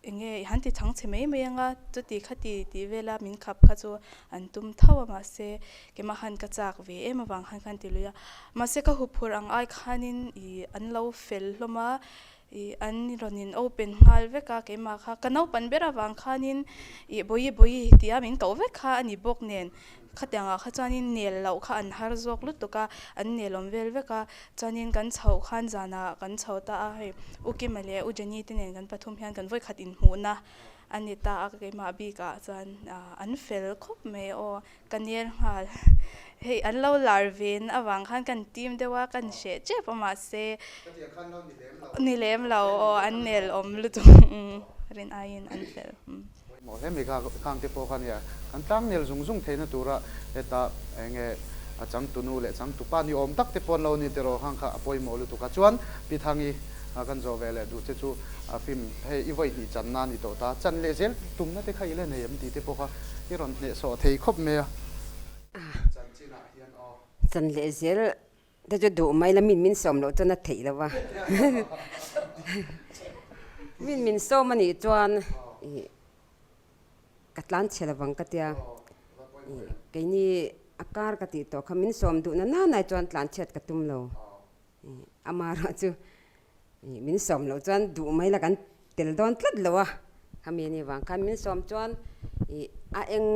eng nge i han ti chhang chhe mai mai anga chuti khati tih vela min khap kha chu an tum tho a mahse keimah khan ka chak ve em avang khan ka han ti lui a. Mahse ka huphurh ang ai khanin ih an lo fel hlawm a, Ih an rawn in open nghal vek a, keimah kha ka naupan ber avang khanin ih bawihi bawihi tia min koh vek kha a ni bawk nen khatiangah kha chuanin nel loh kha an har zawk lutuk a, an nel awm vel vek a, chuanin kan chhoh khan zanah kan chho ta a, hei U Kima leh U Jenny te nen kan pathum hian kan vawikhat inhmuhna a ni ta a, keimah bikah chuan an fel khawp mai aw. Ka nel nghal. Hei an lo lar ven avang khan kan team deuh a, kan hreh tep a mahse ni lem lo aw an nel awm lutuk rin aiin an fel. Maw hle mai kha khang te pawh kha nia kan tlang nel zung zung theihna tura heta enge a changtunu leh changtupa ni awm tak te pawh an lo ni tiraw khang kha a pawimawh lutuk a chuan Pi Thangi kan zawh ve leh duh che chu a film hei i vawi hnih channa a ni tawh ta chan leh zel tumna te kha i la nei em tih te pawh kha i rawn hnehsawh thei khawp mai a. Chanchinah hian aw. Chan leh zel te chu duh mai la min min sawm loh chuan a theih lo va. Min min sawm a nih chuan ih ka tlan chhe lovang ka tia. Ih keini a kar ka tih tawh kha min sawm duh na nana chuan tlan chhiat ka tum lo. Ih amaherawh chu Ih min sawm loh chuan duh mai la kan tel dawn tlat lo a, khami ani vang khan min sawm chuan ih a eng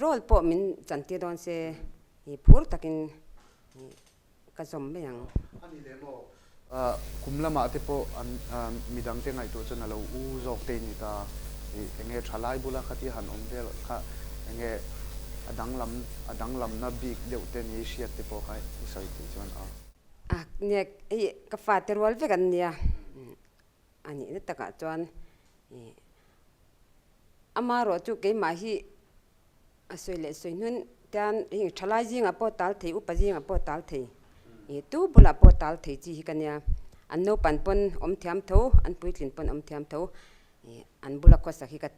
role pawh min chantir dawn se ih phur takin ih ka zawm mai ang. A ni leh maw? Kum lamah te pawh an midangte ngaihtuah chuan a lo u zawk te ni ta. Ih enge thalai bula khatia han awm vel kha enge a danglam a danglamna bik deuh te ni hriat te pawh kha i sawi theih chuan a. A nia hei ka fate rual vek an nia a nihna takah chuan ih amaherawhchu keimah hi A sawi leh sawi hnun tian heng thalai zingah pawh tal thei, upa zingah pawh tal thei, ih tu bulah pawh tal thei chi hi ka nia. An naupan pawn awm thiam tho, an puitlin pawn awm thiam tho, ih an bula khawsak hi ka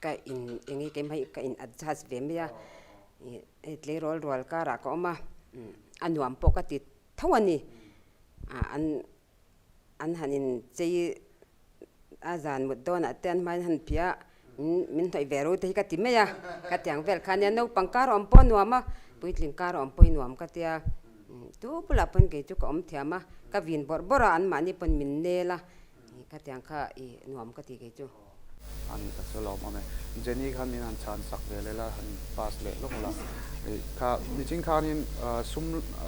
ka in eng nge keimah hi ka in adjust ve mai a, ih hei tleirawl rual karah ka awm a, a nuam pawh ka ti tho a ni, ah an. An han in chei a zan mut dawnah te an hmain han phiah a, min hnawih ve ro te hi ka ti mai a, ka tiang vel kha ania naupang kar a awm pawh a nuam a, puitling kar a awm pawh hi nuam ka tia, tu bulah pawn kei chu ka awm thiam a, ka vin bawrh bawrh a, anmahni pawn min nel a, ka tiang kha i nuam ka ti kei chu. A ni ka chu lawm awm e. Jenny khan min han chhan sak ve leh la, han pass leh lawk la. Kha nichin khanin sum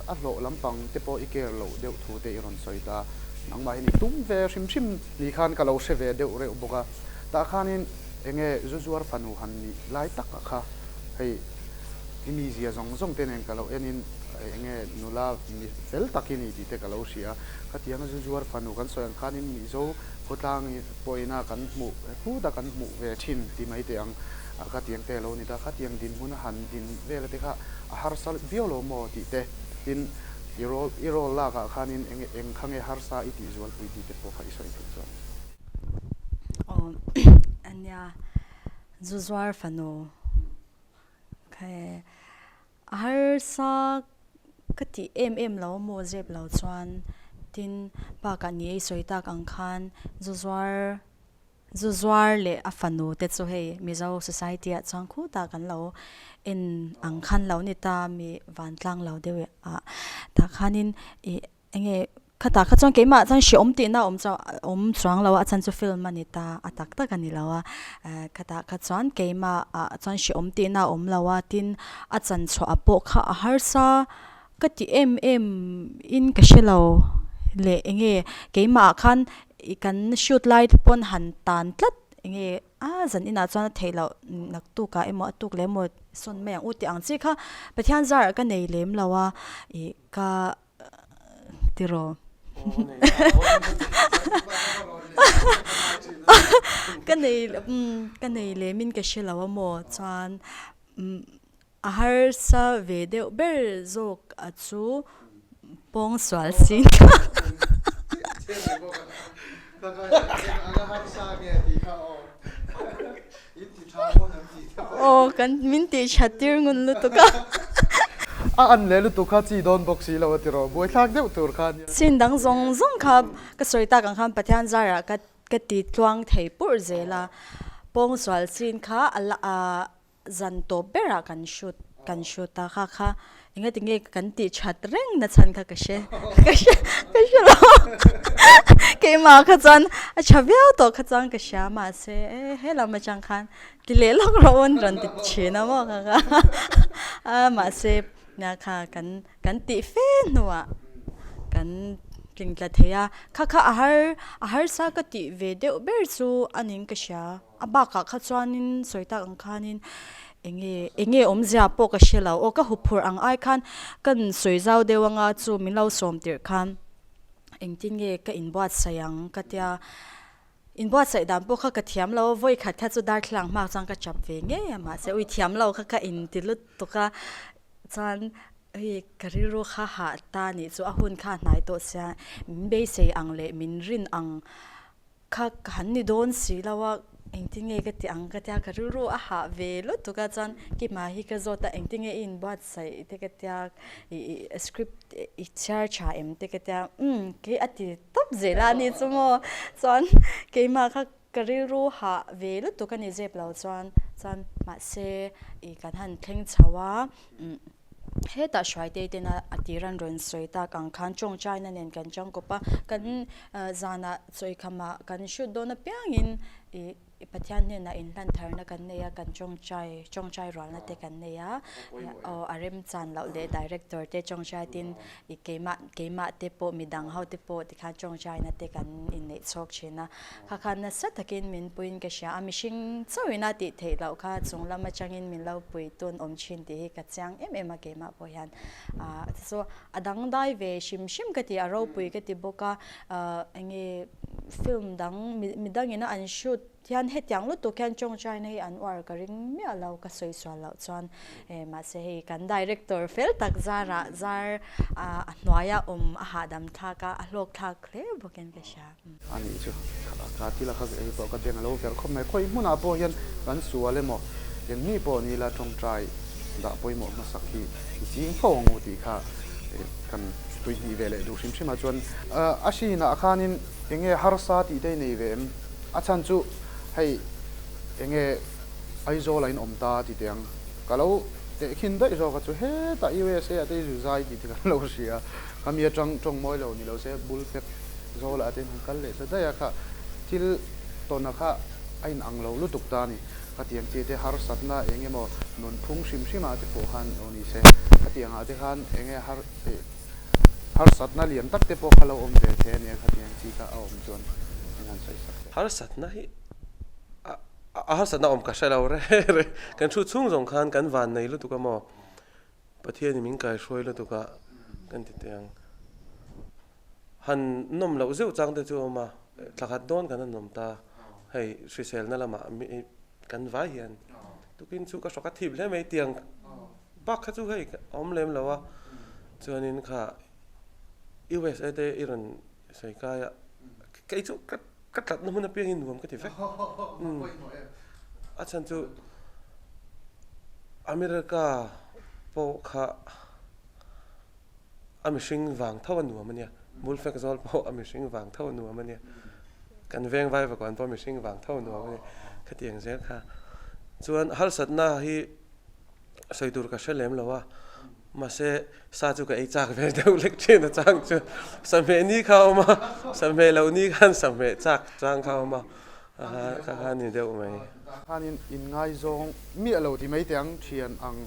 a hlawh lampang te pawh i care loh deuh thu te i rawn sawi ta. Nangmahin i tum ve hrim hrim ni khan ka lo hre ve deuh reuh bawk a. Tah khanin enge zu zuar fanu han nih lai tak a kha hei i mizia zawng zawng te nen ka lo enin enge nula mi fel tak i ni tih te ka lo hria a. Khatianga zu zuar fanu kan sawi ang khanin Mizo Khawtlang pawhina kan hmuh phut a kan hmuh ve thin ti mai teh ang a khatiang te lo ni ta khatiang dinhmun a han din vel te kha a harsa viau lo maw tih te tin i rawl i rawl lak ah khanin eng eng kha nge harsa i tih zualpui tih te pawh kha i sawi theih chuan. Aw ania zu zuar fanu kha A harsa ka tih em em lo maw zep lo chuan tin bakah ni ei sawi tak ang khan zu zuar zu zuar leh a fanu te chu hei Mizo society ah chuan khutah kan lo en ang khan lo ni ta mi vantlang lo deuh ah tah khanin ih Enge khatah kha chuan keimah chuan hrehawm tihna awm chuan awm chuang lo a, a chhan chu film a ni ta a tak tak a ni lo a, khatah kha chuan keimah ah chuan hrehawm tihna a awm lo a, tin a chan chhuah pawh kha a harsa ka ti em em in ka hre lo leh enge keimah ah khan ih kan shoot lai te pawn han tan tlat enge a zan inah chuan a theih loh naktuk ah emaw a tuk leh emaw sawn mai ang u tih ang chi kha Pathian zar ah ka nei lem lo a ih ka. Tiraw? Ka nei ka nei lemin ka hre lo a maw chuan a harsa ve deuh ber zawk a chu pawngsual sin kha. Aw kan min tih that tir ngun lutuk a. A an leh lutuk kha chi dawn bawk si lo a tiraw buaithlak deuh tur kha ania. Chin dang zawng zawng kha ka sawi tak ang khan Pathian zarah ka ka ti tluang thei purh zel a, pawngsual chin kha a la a Zan tawp berah kan shoot kan shoot a kha kha engati nge kan tih that reng na chhan kha ka hre ka hre ka hre lo keimah kha chuan a tha viau tawh kha chuan ka hria mahse e he lam atang khan ti leh lawk rawh un rawn ti thin a maw kha kha a mahse nia kha kan kan tih fe hnuah kan tling tla thei a kha kha a har a harsa ka tih ve deuh ber chu a ning ka hria. A bakah kha chuanin sawi tak ang khanin enge enge awmzia pawh ka hre lo aw ka huphurh ang ai khan kan sawi zau deuh anga chu min lo sawm tirh khan engtin nge ka inbuatsaih ang ka tia inbuatsaih dan pawh kha ka thiam lo a vawi khat kha chu darthlalang hma chuan ka chap ve ngei a mahse ui thiam lo kha ka inti lutuk a chuan hei ka rilru kha hah ta nih chu a hun kha a hnai tawh sia min beisei ang leh min rin ang. Kha ka han ni dawn si lo a, engtin nge ka ti ang ka tia, ka rilru a hah ve lutuk a, chuan Kima hi ka zawt a, engtin nge i inbuatsaih te ka tia, ih script i chhiar tha em te ka tia, umm kei a ti tawp zel a ni chu maw, chuan keimah kha ka rilru hah ve lutuk a ni zep lo chuan, chuan mahse ih kan han thleng chho a, umm. Hetah hruaitei tena a tir an rawn sawi tak ang khan tawngtaina nen kan changkawp a, kan zanah chawikhamah kan shoot dawn apiangin ih. Pathian hnenah inhlan tharna kan nei a, kan tawngtai tawngtai rualna te kan nei a, aw a remchan loh leh director te tawngtai tin i keimah keimah te pawh midang ho te pawh tikhan tawngtaina te kan inneih chhawk thin a, kha khan nasa takin min puiin ka hria a, mihring chauhin a tih theih loh kha chung lam atangin min lo pui tun awm thin tih hi ka chiang em em a keimah pawh hian ah chu a dangdai ve hrim hrim ka ti a ropui ka ti bawk a ah enge Film dang midangin a an shoot hian hetiang lutuk hian tawngtaina hi an uar ka ring miah lo ka sawi sual loh chuan mahse hei kan director fel tak zarah zar a hnuaia awm a hahdam thlak a a hlawk thlak hle bawkin ka hria. A nih chu ka thil a kha hei pawh ka beng a lo ver khawp mai khawi hmunah pawh hian kan sual emaw engmi pawh ni ila tawngtai dah pawimawh hmasak hi i ching fo ang u tih kha kan tui hnih ve leh duh hrim hrim ah chuan a hrinah khanin enge harsa tih te i nei ve em? A chhan chu hei enge Aizawl ah in awm ta ti teh ang. Ka lo tehkhin daih zawk a chu hetah USA ah te i zu zai tih te kan lo hria. Khami atang tawng mawi lo ni lo se bul fek zawl ah te in han kal leh ta daih a kha thil tawna kha a in ang lo lutuk ta a ni. Khatiang chi te harsatna eng emaw nunphung hrim hrim ah te pawh khan lo ni se. Khatiang ah te khan enge har eh harsatna lian tak te pawh kha lo awm ve thei a nia khatiang chi kha a awm chuan min han sawi sak teh. Harsatna hi a a harsatna awm ka hre lo reng reng. Kan thu chhung zawng khan kan van nei lutuk a maw? Pathianin min kaihruai lutuk a kan ti teh ang. Han nawm loh zeuh chang te chu a awm a, thla khat dawn kan han awm ta. Hei hriselna lamah kan vai hian tukin chu ka hrawk a thip hle mai tiang bak kha chu hei a awm lem lo a. Chuanin kha USA te i rawn sawi kai a, kei chu ka ka tlatna hmun apiangin nuam ka ti vek. A chhan chu America pawh kha A mihring vang tho a nuam a nia. Bulfek zawl pawh a mihring vang tho a nuam a nia. Kan veng vai vakawn pawh mihring vang tho a nuam a nia. Khatiang zel kha. Chuan harsatna hi sawi tur ka hre lem lo a. Mahse sa chu ka ei chak ve deuh lek thin a chang chu. Sahmeh ni kha a awm a, sahmeh loh ni khan sahmeh chak chang kha a awm a. Kha kha a ni deuh mai. Khanin inngaizawng miah lo ti mai teh ang thian ang.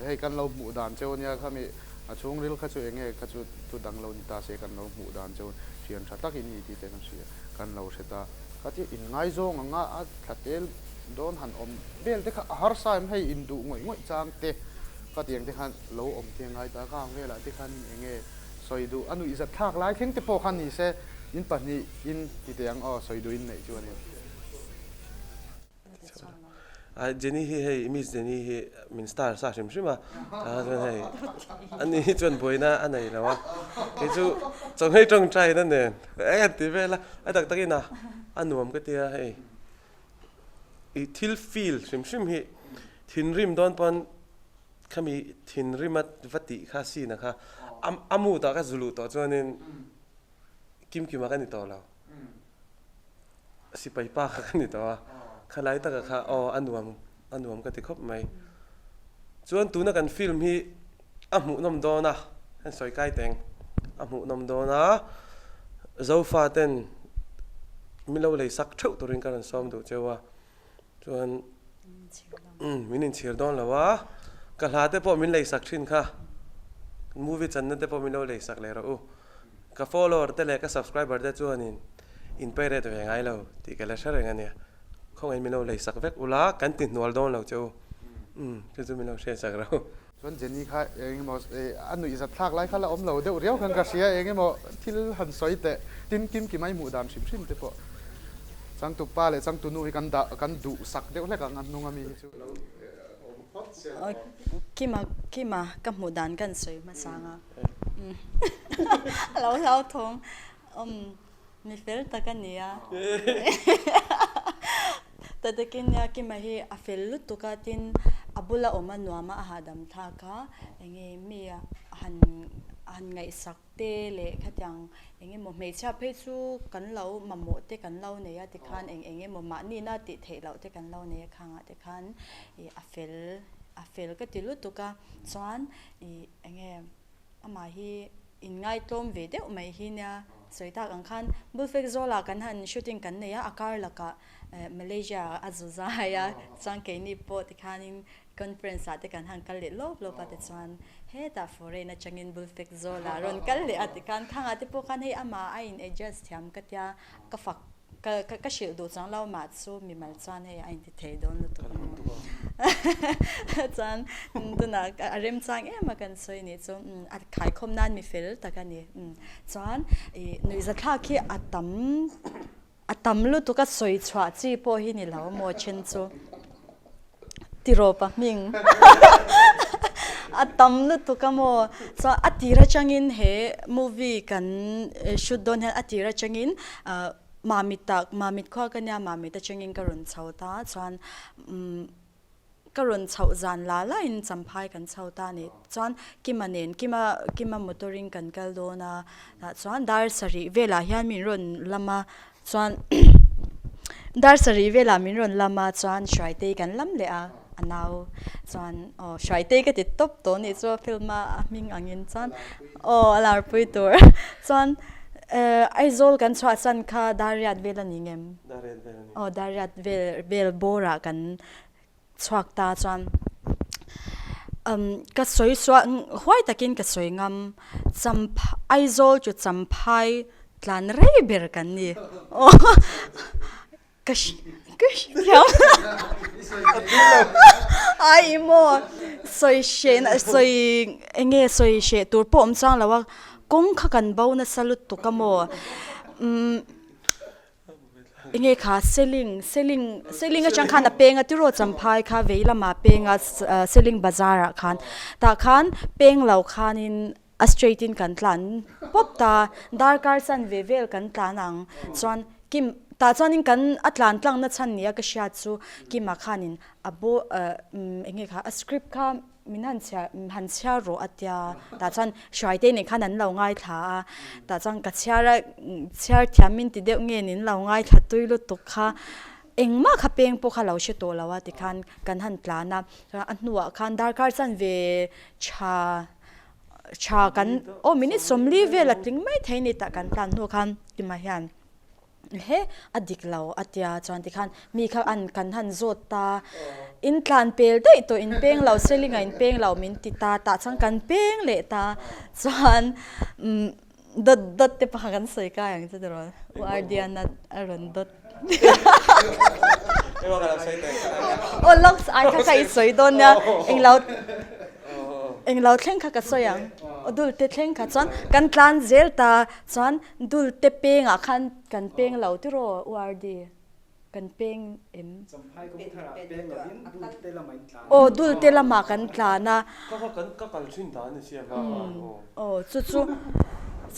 Hei kan lo hmuh dan cheu ania khami a chhungril kha chu enge kha chu thu dang lo ni ta se kan lo hmuh dan cheu thian tha tak in ni tih te kan hria kan lo hre ta. Khatia in ngaizawng anga a thla tel dawn han awm vel te kha a harsa em hei in duh ngawih ngawih chang te khatiang te khan lo awm te ngai ta khang velah te khan enge sawi duh a nuihzat thlak lai thleng te pawh khan ni se in pahnih in ti teh ang aw sawi duh in neih chu a ni. Jenny hi hei Miss Jenny hi min star sa hrim hrim a tah chuan hei ani hi chuan buaina a nei lo a kei chu chawhmeh tawngtai na nen eng an ti vel a a tak takin a a nuam ka tia hei i thil feel hrim hrim hi thinrim dawn pawn khami thinrima va tih kha scene a kha a mood ah ka zu luh tawh chuanin kimkima ka ni tawh lo. Sipai pa kha ka ni tawh a, khalai taka kha aw a nuam a nuam ka ti khawp mai. Chuan tuna kan film hi a hmuhnawm dawn a, kan sawi kai teng, a hmuhnawm dawn a, Zofa ten min lo lei sak theuh turin ka rawn sawm duh cheu a, chuan min inchhir dawn lo a, ka hla te pawh min lei sak thin kha, movie channa te pawh min lo lei sak leh rawh u. Ka follower te leh ka subscriber te chuanin in pay ret ve ngai lo tih ka la hre reng a nia. Khawngaih min lo lei sak vek ula, kan ti hnual dawn lo che u. Umm, chu chu min lo hriat sak ro. Chuan Jenny kha eng emaw a nuih zat thlak lai kha la awm lo deuh riau khan ka hria, eng emaw thil han sawi teh tin kim kim a i hmuh dan hrim hrim te pawh changtu pa leh changtu nu hi kan dah kan duh sak deuh hlek ang a hnung ami hi chu lo awm phawt se la. Kima Kima ka hmuh dan kan sawi hmasa ang a. A lo hlauthawng umm mi fel tak a ni a. Ta takin nia Kima hi a fel lutuk a tin a bula awm a nuam a a hahdam thlak a enge mi a han han ngaihsak te leh khatiang eng emaw hmeichhia phei chu kan lo mamawh te kan lo nei a tikhan eng eng emaw mahni na tih theih loh te kan lo nei a khangah te khan ih a fel a fel ka ti lutuk a chuan ih Enge amah hi inngaihtlawm ve deuh mai hi nia. Sawi tak ang khan Bulfek Zawlah kan han shooting kan nei a, a kar lakah Malaysia ah a zu zai a, chuan keini pawh tikhanin conference ah te kan han kal leh lawp lawp a tichuan hetah foreign atangin Bulfek Zawlah rawn kal leh a tikhan khangah te pawh khan hei amah a in adjust thiam ka tia ka fak Ka ka hrilh duh chuang lo mah chu mimal chuan hei a inti thei dawn lutuk a maw. Chuan tunah a remchang em a kan sawi nih chu a khaikhawm nan mi fel tak a ni. Chuan ih nuihzathlak hi a tam a tam lutuk a sawi chhuah chi pawh hi ni lo a maw then chu. Tirawpa hming a tam lutuk a maw chuan a tir atangin he movie kan shoot dawn hian a tir atangin ah Mamit ah Mamit khua ka nia Mamit atangin ka rawn chho ta chuan umm ka rawn chhoh zan la laiin Champhai kan chho ta a ni chuan Kima nen Kima Kima motor in kan kal dawn a tah chuan dar sarih velah hian min rawn lam a Chuan dar sarih velah min rawn lam a, chuan Hruaitei kan lam leh a, a nau chuan aw Hruaitei ka ti tawp tawh anih chu a film a a hming angin chuan aw a larpui tur chuan Aizawl kan chhuah san kha Dariat vel a ni ngem? Aw Dariat vel vel bawrah kan chhuak ta chuan umm ka sawi suah huai takin ka sawi ngam Champha Aizawl chu Champhai tlan rei ber kan ni aw ka ka hrethiam ai maw sawi hreh na sawi eng nge sawi hreh tur pawh awm chuang lo a kawng kha kan bo nasa lutuk a maw umm. Enge kha Seling Seling Seling atang khan a peng a tiraw Champhai kha vei lamah peng a Seling bazar ah khan tah khan peng lo khanin a straight in kan tlan pawp ta darkar chan ve vel kan tlan ang chuan Kim tah chuanin kan a tlan tlang na chhan nia ka hriat chu Kima khanin a bo enge kha a script kha Min han chhiar han chhiar rawh a tia tah chuan Hruaite nen khan an lo ngaithla a tah chuan ka chhiar a chhiar thiam min ti deuh nge nin lo ngaithla tui lutuk kha engmah kha peng pawh kha lo hre tawh lo a tikhan kan han tlan a chuan a hnuah khan darkar chan ve tha tha kan aw minute 40 vel a tling mai thei a ni tah kan tlan hnu khan tumah hian. He a dik lo a tia chuan tikhan mi kha an kan han zawt ta in tlan pel daih tawh in peng lo seling a in peng lo min ti ta tah chuan kan peng leh ta chuan umm dawt dawt te pakhat kan sawi kai ang chu tiraw u Ardiana a rawn dawt aw locks ai kha kha i sawi dawn nia englo englo thleng kha ka sawi ang aw dul te thleng kha chuan kan tlan zel ta chuan. Dul te pengah khan kan peng lo tiraw URD kan peng em? Champhai kawng tharah peng lovin dul te lamah in tlan a. Aw dul te lamah kan tlan a. Ka ka kan ka kal thin dan a ni sia hma khan aw. Aw chu chu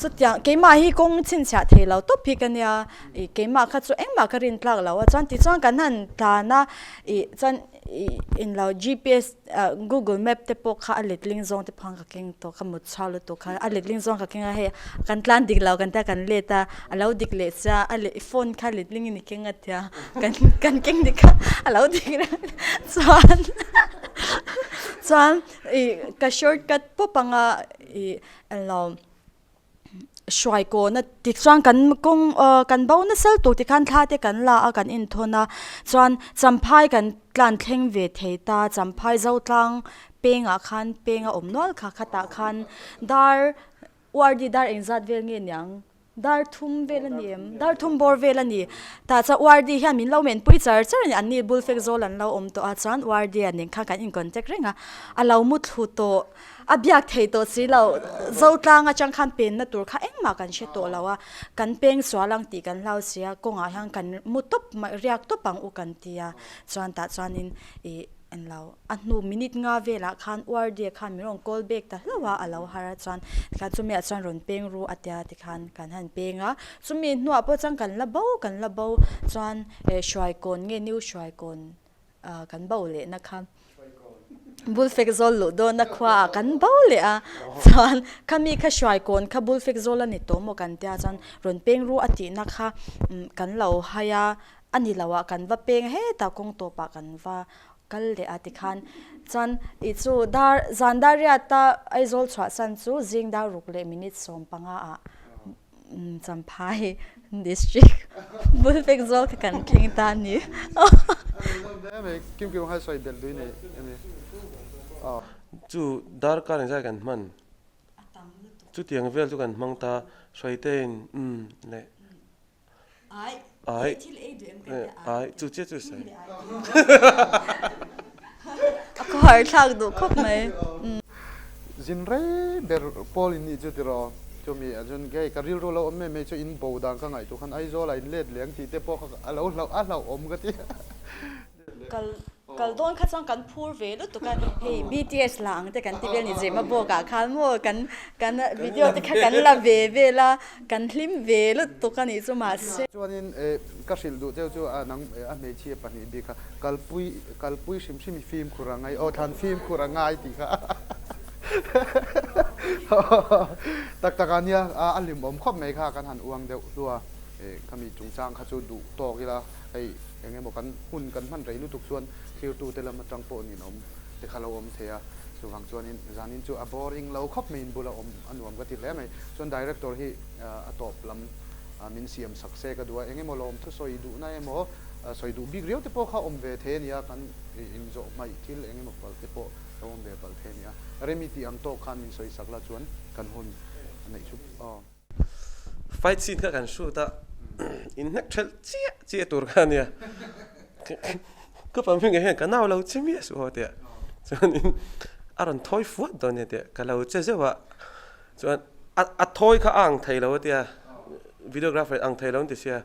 chutiang keimah hi kawng chhinchhiah thei lo tawp hi ka nia ih keimah kha chu engmah ka rin tlak lo a chuan tichuan kan han tlan a ih chuan ih englo GPS Google map te pawh kha a letling zawng te pawh khan ka keng tawh ka mut chhuak lutuk kha a letling zawng ka keng a hei kan tlan dik lo kan tia kan let a a lo dik leh sia a leh phone kha letling in i keng a tia kan kan keng dik kha a lo dik reng chuan chuan ih ka shortcut pawp anga ih englo. hruai kawn a tichuan kan kawng ah kan bo nasa lutuk tikhan thla te kan la a kan inthawn a chuan champhai kan tlan thleng ve thei ta champhai zotlang pengah khan peng a awm nual kha khatah khan dar URD dar engzat vel nge niang dar thum vel a ni em dar thum bawr vel a ni tah chuan URD hian min lo men pui char char a ni an ni bul fek zawl an lo awm tawh a chuan URD ah nen khan kan in contact reng a a lo mu thlu tawh. A biak thei tawh si lo, Zotlang atang khan penna tur kha engmah kan hre tawh lo a, kan peng sual ang tih kan hlau si a, kawngah hian kan mu tawp mai, riak tawp ang u kan ti a, chuan tah chuanin ih englo a hnu minute nga velah khan URD khan min rawn call back ta hlauh a, a lo har a chuan tikhan chumi ah chuan rawn peng ru a tia tikhan kan han peng a, chumi hnuah pawh chuan kan la bo kan la bo chuan eh Hruaikawn nge New Hruaikawn kan bo lehna kha Bulfek zawl luh dawna khuaah kan bo leh a, chuan khami kha hruaikawn kha Bulfek zawl a ni tawh maw kan tia chuan rawn peng ru a tihna kha kan lo hai a, a ni lo ah kan va peng hetah kawng tawpah kan va kal leh a tikhan chuan ih chu dar zan dar riata Aizawl chhuahsan chu zing dar ruk leh minute 15 ah. Champhai district bul vek zawl kha kan thleng ta a ni. Kim kim kha sawi belh dui nei emi. Chu darkar engzat kan hman? Chutiang vel chu kan hmang ta, Hruaitein umm leh Ai, ai, thil ei duh em ka tia ai, chu chiah chu sawi. A khawhar thlak duh khawp mai. Zin rei ber pawl in nih chu tiraw chumi a chuan hei ka rilru lo awm mai mai chu in bo dan ka ngaihtuah khan Aizawl ah in let leh ang tih te pawh kha a lo hlauh a hlauhawm ka ti. Kal kal dawn kha chuan kan phur ve lutuk a, hei BTS la ang te kan ti vel ni Zema bawk ah khan maw kan kan video te kha kan la ve vel a, kan hlim ve lutuk a nih chu mahse. Chuanin ka hrilh duh cheu chu a nang a hmeichhia pahnih bik kha kalpui kalpui hrim hrim hi fimkhur a ngai aw thlan fimkhur a ngai tih kha tak tak ah nia a hlimawm khawp mai kha kan han uang deuh hlua khami chungchang kha chu duh tawk ila. Hei eng emaw kan hun kan hman rei lutuk chuan thirtute lam atang pawh ninawm te kha lo awm thei a, chuvang chuanin zanin chu a boring lo khawp mai in bula awm a nuam ka ti hle mai. Chuan director hi a tawp lam min siam sak se ka duh a, eng emaw lawm thusawi duhna emaw sawi duh bik riau te pawh kha awm ve thei a nia, kan inzawh hmaih thil eng emaw palh te pawh lo awm ve palh thei a nia. Remi tih ang tawk khan min sawi sak la chuan kan hun a neih chu aw. Fight scene kha kan shoot a, in hnek thelh chiah chiah tur kha a nia. Ka pa hmingah hian ka nau lo che miah suh haw tia. Chuanin a rawn thawi fuat dawn nia tia, ka lo che zeuh a. Chuan a thawi kha a ang thei lo a tia, videographer in ang thei lo an ti sia.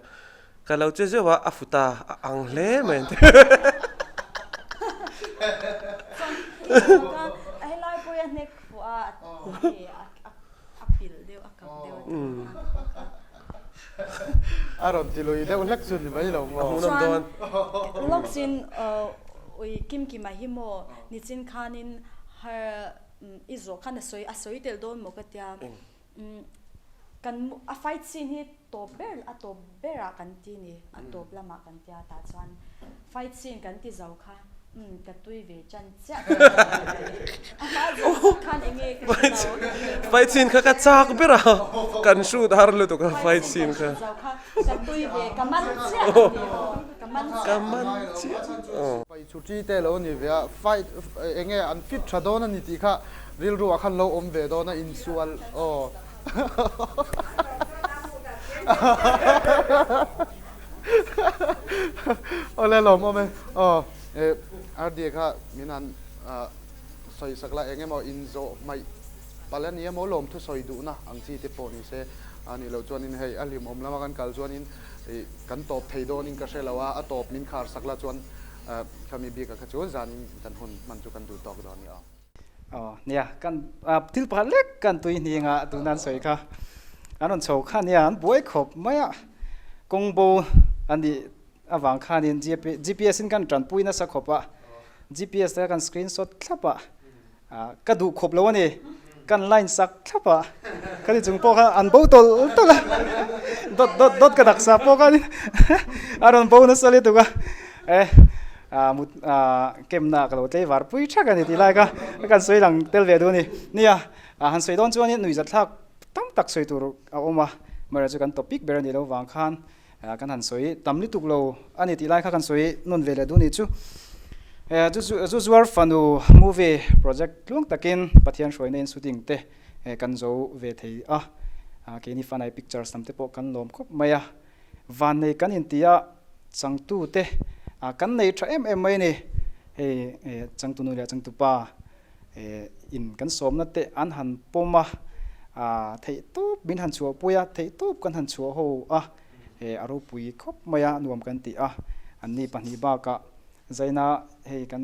Ka lo che zeuh a, a fut a, a ang hle mai an ti. Chuan helai pawh hi a hnek fuh a, a A pilh deuh, a kap deuh a tih kha kha. A rawn ti lui deuh hlek chu ni mai lo maw? Chuan lawksin ui Kimkima hi maw nichin khanin har i zawh khan a sawi a sawi tel dawn maw ka tia kan a fight scene hi tawp ber a tawp berah kan ti ni a tawp lamah kan tia tah chuan fight scene kan ti zo kha. Umm ka tui ve chan chiah ka a hma zawng zawng khan eng nge ka hre lo. Fight scene kha ka chak ber a, kan shoot har lutuk a fight scene kha. Zo kha ka tui ve ka man chiah a ni aw ka man chiah. Ka man chiah aw. Pai chhuti te lo ni ve a, fight eng nge an fit tha dawn a ni tih kha rilru ah khan lo awm ve dawn a insual aw. Awle lawm awm e. Aw e RD kha min han sawi sak la eng emaw in zawh hmaih palh a ni emaw lawm thu sawi duhna ang chi te pawh ni se a nih loh chuanin hei a hlimawm lama kan kal chuanin ih kan tawp thei dawnin ka hre lo a, a tawp min khar sak la chuan khami bikah kha chu zanin kan hun hman chu kan duh tawk dawn a ni aw. Aw nia kan thil pakhat lek kan tui hning a tuna an sawi kha an rawn chho kha nia an buai khawp mai a kawng bo a nih avang khanin GPS in kan tanpui nasa khawp a GPS te kha kan screenshot thlap a ka duh khawp lo a ni kan line sak thlap a khati chung pawh kha an bo tawlh tawlh a dawt dawt dawt ka taksa pawh khanin a rawn bo nasa lutuk a e. Mut kemna ka lo tlei var pui thak a ni tih lai kha kan sawi lang tel ve duh a ni. Nia, han sawi dawn chuanin nuihzathlak tam tak sawi tur a awm a, amaherawhchu chu kan topic ber a nih loh vang khan kan han sawi tam lutuk lo a ni tih lai kha kan sawi nawn ve leh duh a ni chu. Zu zuar fanu movie project tluang takin Pathian hruaina in shooting te kan zo ve thei a, keini Fanai Pictures lam te pawh kan lawm khawp mai a. Vannei kan inti a, changtute kan nei tha em em mai a ni. Hei changtunu leh changtupa in kan sawmna te an han pawm a, theihtawp min han chhuahpui a, theihtawp kan han chhuah ho a, a ropui khawp mai a, nuam kan ti a. Anni pahnih bakah Zaina hei kan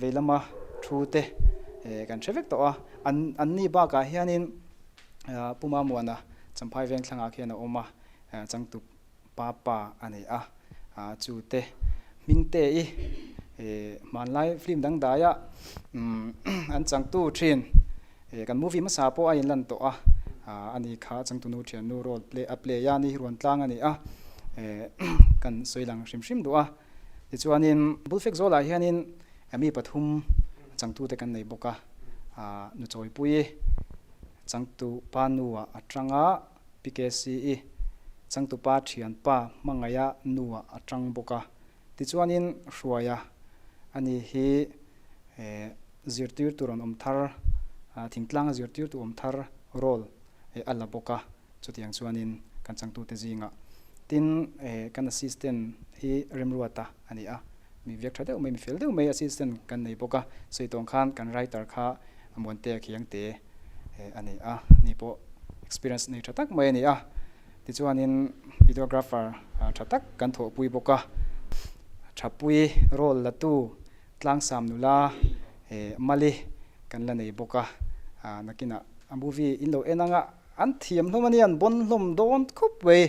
vei lama thu te kan hre vek tawh a, anni bakah hianin Pu Mamuana Champhai Vengthlangah khian a awm a, changtu pa pa a nei a, chu te Hmingte i hmanlai film dangdaia an changtu thin kan movie hmasa pawh a inlan tawh a, ani kha changtunu thiannu role play a play a ni Ruantlang a ni a, kan sawi lang hrim hrim duh a. Tichuanin Bulfek Zawlah hianin mi pathum changtute kan nei bawk a, Nuchawipui changtu pa nuah atanga. PKC-i changtupa thianpa hmangaih a nuah a tang bawk a. Tichuanin Hruaia a ni hi zirtirtu rawn awm thar, thingtlanga zirtirtu awm thar role a la bawk a. Chutiang chuanin kan changtute zingah tin kan assistant hi Remruata a ni a, mi viak tha deuh mai, mi fel deuh mai assistant kan nei bawk a, sawi tawng khan kan writer kha Muantea Khiangte a ni a, ni pawh experience nei tha tak mai a ni a, tichuanin videographer tha tak kan thawhpui bawk a, Thapui role latu Tlangsam nula Mali kan la nei bawk a, nakinah a movie in lo en anga an thiam hlawm a nia, an bawn hlawm dawn khawp mai.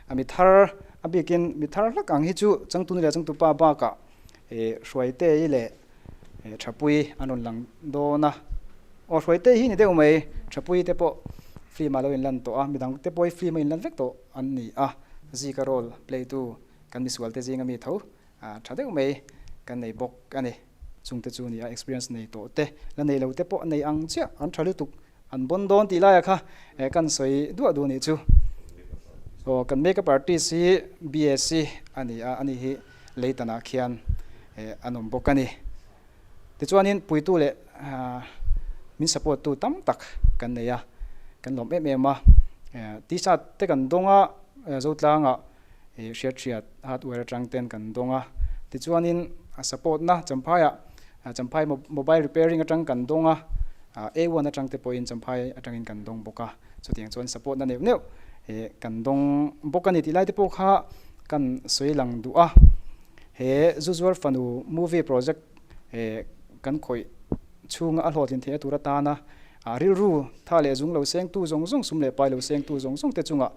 A mi thar a bikin mi thar hlak ang hi chu changtunu leh changtupa bakah Hruaitei leh Thapui an rawn lang dawn a. Aw Hruaitei hi ni deuh mai, Thapui te pawh film ah lo inlan tawh a, midang te pawh hi film a inlan vek tawh an ni a. Zika role play tu kan misual te zinga mi tho Tha deuh mai kan nei bawk a ni. Chungte chu nia experience nei tawh te, la nei lo te pawh nei ang chiah an tha lutuk, an bawn dawn tih laiah kha kan sawi duah duh nih chu. Aw kan makeup artist hi BSc a ni a, ani hi Leitanah khian an awm bawk a ni. Tichuanin puitu leh min support tu tam tak kan nei a, kan lawm em em a. T-shirt te kan dawng a, Zotlangah Ih hriat hriat hardware atang ten kan dawng a, tichuanin a support na Champhaiah Champhai mobile repairing atang kan dawng a, A one atang te pawhin Champhai atangin kan dawng bawk a, chutiang chuan support na neuh neuh ih kan dawng bawk a ni tih lai te pawh kha kan sawi lang duh a. He Zuzuar Fanu movie project ih kan khawih chhunga a hlawhtlin theihna tur atana rilru tha leh zung lo sengtu zawng zawng sum leh pai lo sengtu zawng zawng te chungah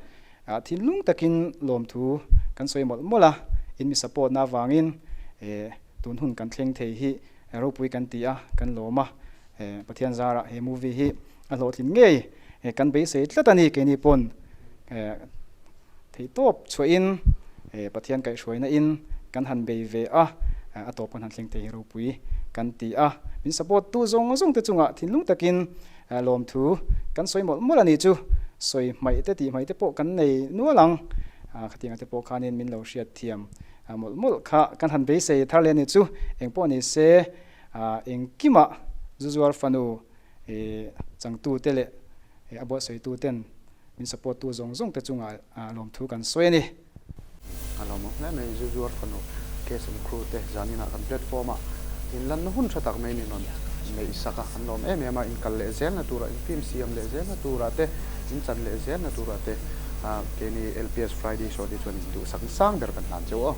Thinlung takin lawmthu kan sawi mawlh mawlh a, in mi support na avangin tun hun kan thleng thei hi ropui kan ti a, kan lawm a, Pathian zarah he movie hi a hlawhtlin ngei kan beisei tlat a ni, keini pawn theihtawp chhuahin Pathian kaihhruaina in kan han bei ve a, a tawp kan han thleng thei hi ropui kan ti a, min support tu zawng zawng te chungah thinlung takin Lawmthu kan sawi mawlh mawlh a nih chu, sawi hmaih te tih hmaih te pawh kan nei nual ang, khatiang te pawh khanin min lo hriat thiam mawlh mawlh kha kan han beisei thar leh a nih chu, eng pawh ni se engkimah Zuzuar fanu changtu te leh a buatsawitu ten min support tu zawng zawng te chungah lawmthu kan sawi a ni. A lo mawm hle mai, zu zuar fanu case and crew te zaninah kan platform ah inlanna hun tha tak mai min rawn neih sak a, kan lawm em em a, inkal leh zelna turah, in film siam leh zelna turah te, in chan leh zelna turah te keini LPS Friday Show te chuan induhsak sang ber kan hlan cheu aw.